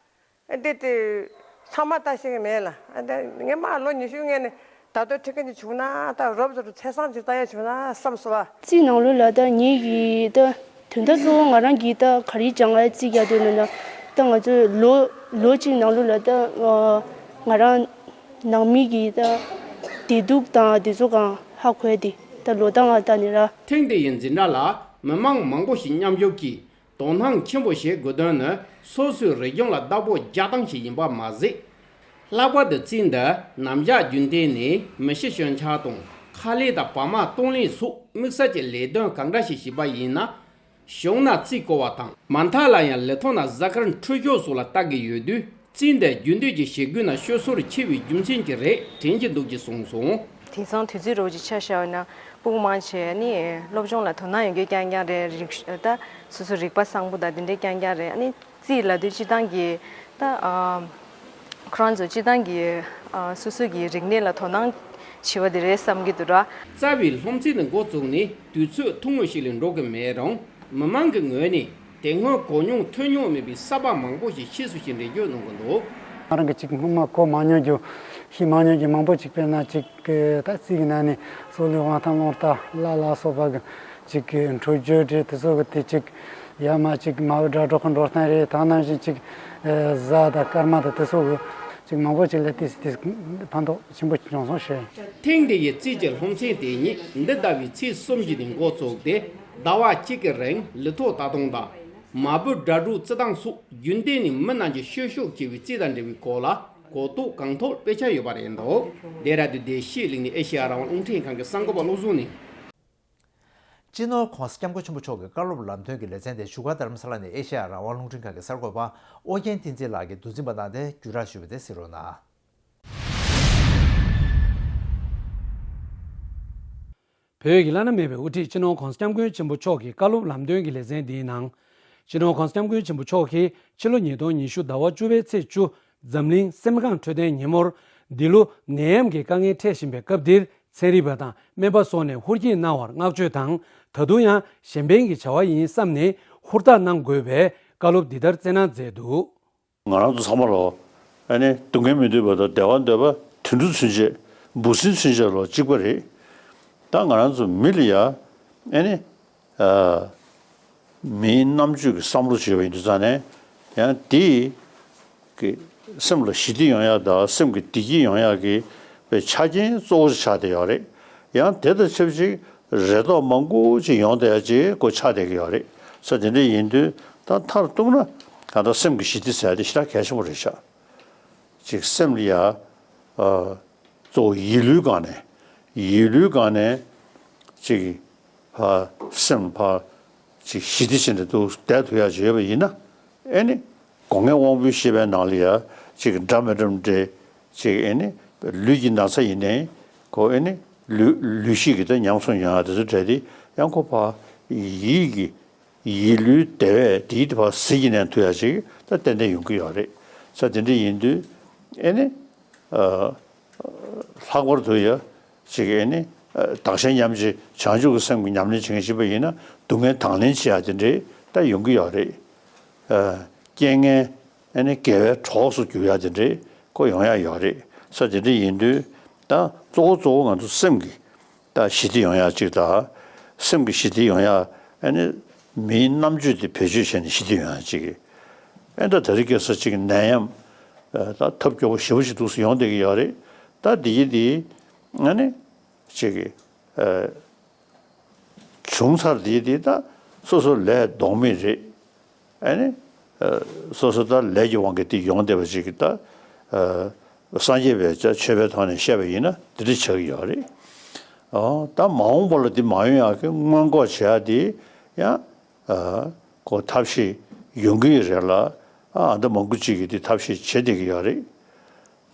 ཨེ་འདི་དེ་ཚང་མ་ལྟ་ཤེས་ཀྱི་མེད་ལ། ཨེ་འདི་ངས་མ་ལོ་ཉི་ཤུ་སྔོན་ནས་ད་དོ་ཁྲིད་མཁན་ཅིག་བྱུང་ན་ད་རོབ་ཙམ་ཚེས་བཟང་ཅིག་ལྟ་ཡ་བྱུང་ན་བསམ་སོང་བ། རྩིས་ནང་ལོགས་ལ་ད་ངེད་ཀྱིས་ད་དོན་དག་གཙོ་བོ་ང་རང་གིས་ད་ག་རེ་སྦྱང་ཨེ་རྩིས་རྒྱག་འདོད་ན་ད་ད་ང་ཚོའི་ལོ་ལོ་གཅིག་ནང་ལོགས་ལ་ད་ང་རང་ནང་མི་གི་ད་བདེ་སྡུག་དང་དེ་ཚོ་གང་ཧ་གོ་ཡ་དེ་ད་ལོ་ཟླ་ལྔ་ལྟ་ནས་ར། ཐེངས་འདི་ཡི་འཛིན་གྲྭ་ལ་མི་མང་མང་པོ་ཞིག་མཉམ་ཞུགས་ཀྱིས་དོ་སྣང་ཆེན་པོ་བྱེད་དགོས་དོན་ནི་སོ་སོའི་རིག་གཞུང་ལ་བདག་པོ་རྒྱག་སྟངས་ཤིག་ཡིན་པ་མ་ཟད། ལྷག་པར་དུ་རྩིས་འདི་ནམ་ཞག་རྒྱུན་གཏན་ནས་མི་ཤི་གཞོན་ཆགས་དང་ཁ་ལས་དང་བག་མ་གཏོང་ལེན་སོགས་དམིགས་བསལ་གྱི་ལས་དོན་གང་འདྲ་ཞིག་བྱེད་པ་ཡིན་ན། གཞུང་ན་རྩིས་བསྐོ་བ་དང་མ་མཐའ་ལ་ཡང་ལི་ཐོ་ན་གཟའ་སྐར་འཕྲོད་སྦྱོར་སོགས་ལ་ལྟ་གི་ཡོད་དུས། རྩིས་འདི་རྒྱུན་ལྡན་གྱི་བྱེད་སྒོའི་ནང་ཤོད་སོར་ཆེ་བའི་རྒྱུ་མཚན་གྱིས་རེད་དྲན་གྱི་འདུག་ཅེས་གསུངས་སོང་། དེང་སང་དུས་ཚོད་འདྲ་བོ་ཅིག་ཆ་བཞག་པ་ན་སྤུ་གུ་མང་ཆེ་ནི་སློབ་སྦྱོང་ལ་དོ་སྣང་ཡོད་མཁན་རྐྱང་རྐྱང་རེད། རིག་ད་སོ་སོ་རིག་པ་བཟང་པོ་དང་དེ་འདྲ་རྐྱང་རྐྱང་རེད། ཨ་ནི་རྩིས་ལབ་དུས་སྤྱིར་བཏང་གི་ད་ཨ་ཁོ་རང་ཚོ་སྤྱིར་བཏང་གི་ཨ་སོ་སོ་གི་རིག་གནས་ལ་དོ་སྣང་བྱེད་པ་དེ་རེད་བསམ་གྱི་འདུག་ར། རྩ་བའི་སློབ་ཚན་དེ་འགོ་བཙུགས་ནས་དུས་ཚོད་ཐུང་ངུ་ཞིག་ལས་འགྲོ་གི་མེད་རུང་། མི་མང་གི་ངོས་ནས་དེ་སྔོན་གོ་མྱོང་ཐོས་མྱོང་མེད་པའི་གསར་པ་མང་པོ་ཞིག་ཕྱིས་སུ་ཞིག་འགྲེལ་བརྗོད་གནང་གི་འདུག། ང་རང་གི་ཅིག་སྔོན་མ་གོ་མ་མྱོང་རྒྱུ་ཤེས་མ་མྱོང་རྒྱུ་མང་པོ་ཅིག། དཔེར་ན་ཅིག་ད་རྩིས་ཀྱི་ནང་ནས་སྲོག་ལུས་དབང་ཐང་རླུང་རྟ་ལ་ལ་སོགས་པ་གི་ཅིག་གི་འཕྲོད་སྦྱོར་རེད། དེ་ཚོ་གི་དེ་ཅིག་ཡ་མ་ཅིག་མ་བུ་དགྲ་གྲོགས་ཀྱི་འགྲོ་སྟངས་རེད། ད་ནང་བཞིན་ཅིག་གཟའ་དང་སྐར་མ་དང་དེ་ཚོ་གི་ཅིག་མང་པོ་ཅིག་ལ་ཏིས་ཏིས་ཕན་ཐོགས་ཆེན་པོ་བྱུང་སོང་ཞེས། ཐེངས་འདི་ཡི་རྩིས་ཀྱི་སློབ་ཚན་དེ་ཉིད་འདི་ཟླ་བའི་ཚེས་གསུམ་གྱི་ནས་འགོ་བཙུགས་ཏེ་ཟླ་བ་གཅིག་གི་རིང་ལི་ཐོ་ལྟ་སྟངས་དང་། མ་བུ་དགྲ་གྲོགས་རྩི་སྟངས་སོགས་རྒྱུན་གཏན་ནས་མི་རྣམས་ཀྱིས་ཤེས་ཤུགས་ཆེ་བའི་རྩིས་དང་འབྲེལ་བའི་སྐོར་ལ་གོ་རྟོགས་གང་ཐུབ་སྤེལ་འཆར་ཡོད་པ་རེད་འདུག། ལྡེ་ར་ལྡུན་བདེ་སྐྱིད་གླིང་ནས་ཨེ་ཤེ་ཡ་རང་དབང་རླུང་འཕྲིན་ཁང་གི་གསར་འགོད་པ་བློ་བཟང་ནས། སྤྱི་ནོར་༸གོང་ས་༸སྐྱབས་མགོན་ཆེན་པོ་མཆོག་གི་བཀའ་སློབ་ལམ་སྟོན་གྱི་ལེ་ཚན་དེ་བཞུགས་སྒར་རྡ་རམ་ས་ལ་ནས་ཨེ་ཤེ་ཡ་རང་དབང་རླུང་འཕྲིན་ཁང་གི་གསར་འགོད་པ་ཨོ་རྒྱན་བསྟན་འཛིན་ལགས་ཀྱིས་མདོ་འཛིན་པ་གནང་སྟེ་བརྒྱུད་བསྒྲགས་ཞུས་པ་དེ་གཟིགས་རོགས་གནང་། བོད་ཀྱི་བླ་ན་མེད་པའི་དབུ་ཁྲིད་སྤྱི་ནོར་༸གོང་ས་༸སྐྱབས་མགོན་ཆེན་པོ་མཆོག་གི་བཀའ་སློབ་ལམ་སྟོན་གྱི་ལེ་ཚན་འདིའི་ནང་། སྤྱི་ནོར་༸གོང་ས་༸སྐྱབས་མགོན་ཆེན་པོ་མཆོག་གིས་ཕྱི་ལོ་ཉིས་སྟོང་ཉི་ཤུ་ཟླ་བ་བཅུ་པའི་ཚེས་བཅུ། འཛམ་གླིང་སེམས་ཁམས་འཕྲོད་བསྟེན་ཉིན་མོར། འདི་ལོ་ནད་ཡམས་ཀྱི་དཀའ་ངལ་འཕྲད་བཞིན་པའི་སྐབས་འདིར་ཚན་རིག་པ་དང་སྨན་པ་སོགས་ནས་ཧུར་བསྐྱེད་གནང་བར་བསྔགས་བརྗོད་དང་། ད་དུང་ཡང་གཞན་ཕན་གྱི་བྱ་བ་ཡིན་བསམ་ནས་ཧུར་ཐག་གནང་དགོས་པའི་བཀའ་སློབ་འདི་ལྟར་སྩལ་གནང་མཛད་འདུག། ང་རང་ཚོ་ཚང་མ་ལོ། ཨ་ནི་སྡུག་བསྔལ་མི་འདོད་པ་དང་བདེ་བ་འདོད་པ། དུད་འགྲོ་ཚུན་ཆད་འབུ་སྲིན་ཚུན་ཆད་ལོ་གཅིག་པ་རེད། ད་ང་རང་ཚོ་མི་ལ་ཡ། ཨ་ནི། ཨ། མིའི་རྣམ་དཔྱོད་ཀྱི་བསམ་བློ་བྱས་པ་ཡིན་དུས་ཙང་ནས་ཡང་དེའི་གི་སེམས་ལ་ཞི་བདེ་ཡོང་ཡག་དང་སེམས་ཀྱི་བདེ་སྐྱིད་ཡོང་ཡག་གི་པའི་ཆ་རྐྱེན་གཙོ་བོ་ཆགས་བསྡད་ཡོད་རེད། ཡང་དེ་དང་ཆབས་ཅིག་རེ་དོགས་མང་པོ་ཅིག་ཡོང་བསྡད་ཡག་ཅིག་གོ་ཆགས་བསྡད་ཀྱི་ཡོད་རེད། ས་དེ་འདྲ་ཡིན་དུས་ད་མཐར་གཏུགས་ན་གང་ལྟར་སེམས་ཀྱི་ཞི་བདེ་ཟེར་ཡག་དེ་ཞེ་དྲག་གལ་ཆེན་པོ་རེད་ཤག། ཅིག་སེམས་ལ་ཡ། ཨ། གཙོ་བོ་ཡིད་བློའི་སྒང་ནས། ཡིད་བློའི་སྒང་ནས་ཅིག་ཕ་སེམས་ཕ་ཅིག་ཞི་བདེ་ཅན་དུ་འདུག་བསྡད་ཐུབ་ཡག་ཅིག་ཡོད་པ་ཡིན་ན། ཨེ་ནི་སྒོ་ལྔའི་དབང་པོའི་ཤེས་པའི་ནང་ལ་ཡ་ཅིག་འདྲ་མི་འདྲ་འདྲེ་ཅིག་ཨེ་ནི་ལུས་ཀྱི་ན་ཚ་ཡིན་ནའི་ཁོ་ཨེ་ནི་ལུས་ལུས་ཤེས་ཀྱི་ད་ཉམས་སུ་མྱོང་ཡག་དེ་ཚོ་འདྲ་དེ་ཡང་ཁོ་ཕ་ཡིད་ཀྱི། ཡིད་བློའི་བདེ་བས་དེའི་བར་ཟིལ་གྱིས་གནོན་ཐུབ་ཡག་ཅིག་ད་ཏན་ཏན་ཡོང་གི་ཡོད་རེད། ས་དེ་འདྲ་ཡིན་དུས་ཨེ་ནི། ཨ། ལྷག་པར་དུ་ཡ་ཅིག་ཨེ་ནི། ཨ། བདག་གཞན་མཉམ་བརྗེ་བྱང་ཆུབ་ཀྱི་སེམས་ཀྱི་ཉམས་ལེན་བྱེད་མཁན་ཞིག་པ་ཡིན་ན་སྡུག་བསྔལ་དང་ལེན་བྱེད་ཡག་དེ་འདྲའི་ད་ཡོང་གི་ཡོད་རེད། ཨ། རྐྱེན་ངན་ཨེ་ནི་དགེ་བའི་གྲོགས་སུ་འགྱུར་ཡག་དེ་འདྲའི་ཁོ་ཡོང་ཡག་ཡོད་རེད། ས་དེ་འདྲ་ཡིན་དུས་ད་གཙོ་བོ་གཙོ་བོ་ང་ཚོ་སེམས་ཀྱི། ད་ཞི་བདེ་ཡོང་ཡག་ཅིག་དང་། སེམས་ཀྱི་ཞི་བདེ་ཡོང་ཡག་ཨ་ནི་མིའི་རྣམ་དཔྱོད་དེ་བེད་སྤྱོད་བྱས་ནས་ཞི་བདེ་ཡོང་ཡག་ཅིག། ཨ་ནི་ད་དེ་རིང་ཁ་སང་ཅིག་ནད་ཡམས་ད་ཐབས་སྐྱོ་པོ་ཞེ་པོ་ཞིག་འདུག་སེ་ཡོང་བསྡད་ཀྱི་ཡོད་རེད། ད་འདི་ཡི་འདི་ཨ་ནི་ཅིག་ཨ། བྱུང་ཚར་དེ་དེ་ད་སོ་སོ་ལས་ལྡོག་མེད་རེད། ཨ་ནི། ཨ། སོ་སོ་ད་ལས་ཀྱི་དབང་གིས་དེ་ཡོང་བསྡད་པ་ཅིག་གི་ད། ཨ། སངས་རྒྱས་པའི་ཆ་ཆོས་པའི་ཐོག་ནས་བཤད་པ་ཡིན་ན་དེ་འདྲ་ཆགས་ཀྱི་ཡོད་རེད། ཨོ། ད་མ་འོངས་པ་ལ་དེ་མ་ཡོང་ཡག་གི་སྔོན་འགོག་བྱེད་ཡག་དེ་ཡང་། ཨ། ཁོ་ཐབས་ཤེས་ཡོང་གི་ཡོད་རེད་ལ། ཨ། ཨ་ད་མང་པོ་ཅིག་གིས་དེ་ཐབས་ཤེས་བྱེད་བསྡད་ཀྱི་ཡོད་རེད།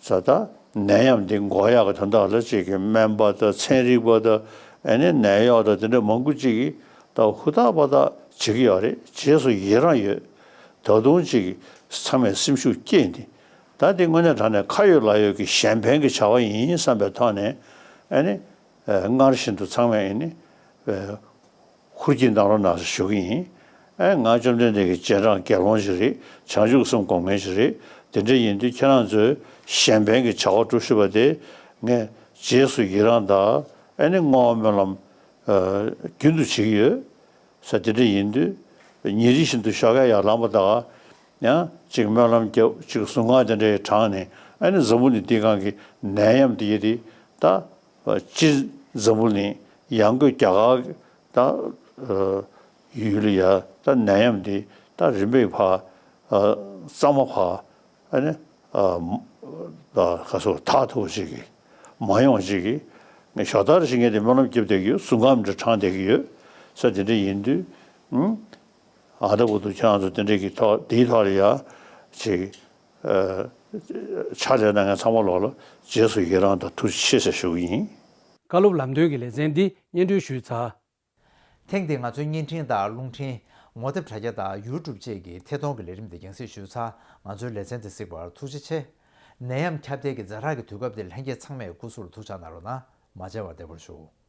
ས་ད། ནད་ཡམས་འདི་འགོག་ཡག་གི་དོན་དག་ལ་ཅིག་གི་སྨན་པ་དང་ཚན་རིག་པ་དང་ཨ་ནི་ནད་གཡོག་དང་དེ་འདྲ་མང་པོ་ཅིག་གིས་ད་ཧུར་ཐག་པ་ཐག་བྱེད་ཀྱི་ཡོད་རེད། རྗེས་སུ་ཡི་རང་ཡོད། ད་དུང་ཅིག་གི་ཚང་མས་སེམས་ཤུགས་བསྐྱེད་དེ། ད་འདི་དངོས་གནས་དྲང་གནས་ཁ་ཡོད་ལག་ཡོད་ཀྱི་གཞན་ཕན་གྱི་བྱ་བ་ཡིན་བསམ་པའི་ཐོག་ནས་ཨ་ནི་སྔར་བཞིན་དུ་ཚང་མས་ཨ་ནི། ཧུར་གྱིས་གནང་རོགས་གནང་ཞུ་གི་ཡིན། ཨེ་ང་བཅོམ་ལྡན་འདས་ཀྱི་རྗེས་འབྲང་དགེ་སློང་ཞིག་རེད། བྱང་ཆུབ་སེམས་སྒོམ་མཁན་ཞིག་རེད། དེ་འདྲ་ཡིན་དུས་ཁྱེད་རང་ཚོས་གཞན་ཕན་གྱི་བྱ་བ་སྒྲུབ་ཤེས་པ་དེ་ངས་རྗེས་སུ་ཡི་རང་དང་ཨེ་ནི་བསྔོ་བ་སྨོན་ལམ་རྒྱུན་དུ་བྱེད་ཀྱི་ཡོད་ས། དེ་འདྲ་ཡིན་དུས་ཉིན་རེ་བཞིན་དུ་ཞོགས་ཀས་ཡར་ལངས་པ་དང་ཡང་ཅིག་སྨོན་ལམ་རྒྱབ། ཅིག་གཟུངས་སྔགས་དེ་འདྲ་དྲངས་ནས་ཨེ་ནི་འཛམ་བུ་གླིང་འདིའི་སྒང་གི་ནད་ཡམས་དེ་ཡི་དེ་ད་སྤྱིར་འཛམ་བུ་གླིང་ཡང་སྒོས་རྒྱ་གར་ད་ཡུལ་ལ་ཡ་ད་ནད་ཡམས་འདི་ད་རིམ་པས་ཕར་གཙང་མ་ཕར་ཨ་ནི་ག་སོ་ཐག་ཐུག་ཅིག་གི་མ་ཡོང་ཅིག་གི་ངས་ཞོ་ལྟར་ཞིག་ངས་དེ་སྨོན་ལམ་རྒྱབ་བསྡད་ཀྱི་ཡོད། གཟུངས་སྔགས་འདྲ་དྲངས་བསྡད་ཀྱི་ཡོད་ས། དེ་འདྲ་ཡིན་དུས་ཨ་ད་བུ་དུ་ཁྱེད་རང་ཚོ་དེ་འདྲ་གི་ཐོག་དེའི་ཐོག་ལ་ཡ་ཅིག་ཕྱག་ལས་གནང་མཁན་ཚང་མ་ལོག་ལ་རྗེས་སུ་ཡི་རང་དང་ཐུགས་རྗེ་ཆེ་ཟེར་ཞུ་གི་ཡིན། བཀའ་སློབ་ལམ་སྟོན་གྱི་ལེ་ཚན་འདི་སྙན་སྒྲོན་ཞུས་ཚར། ཐེངས་འདིའི་ང་ཚོའི་བརྙན་འཕྲིན་དང་རླུང་འཕྲིན། ངོ་དེབ་དྲ་རྒྱ་དང་ཡུ་ཊུབ་བཅས་ཀྱི་ཐད་གཏོང་གི་ལས་རིམ་འདི་རྒྱང་སྲིང་ཞུས་ཚར། ང་ཚོའི་ལེ་ཚན་འདི་གཟིགས་པར་ཐུགས་རྗེ་ཆེ། ནད་ཡམས་ཁྱབ་གདལ་གྱི་ཛ་དྲག་གི་དུས་སྐབས་འདིར་ལྷན་རྒྱས་ཚང་མས་སྐུ་གཟུགས་ལ་ཐུགས་ཅག་གནང་རོགས་གནང་། མ་མཇལ་བར་བདེ་པོར་བཞུགས།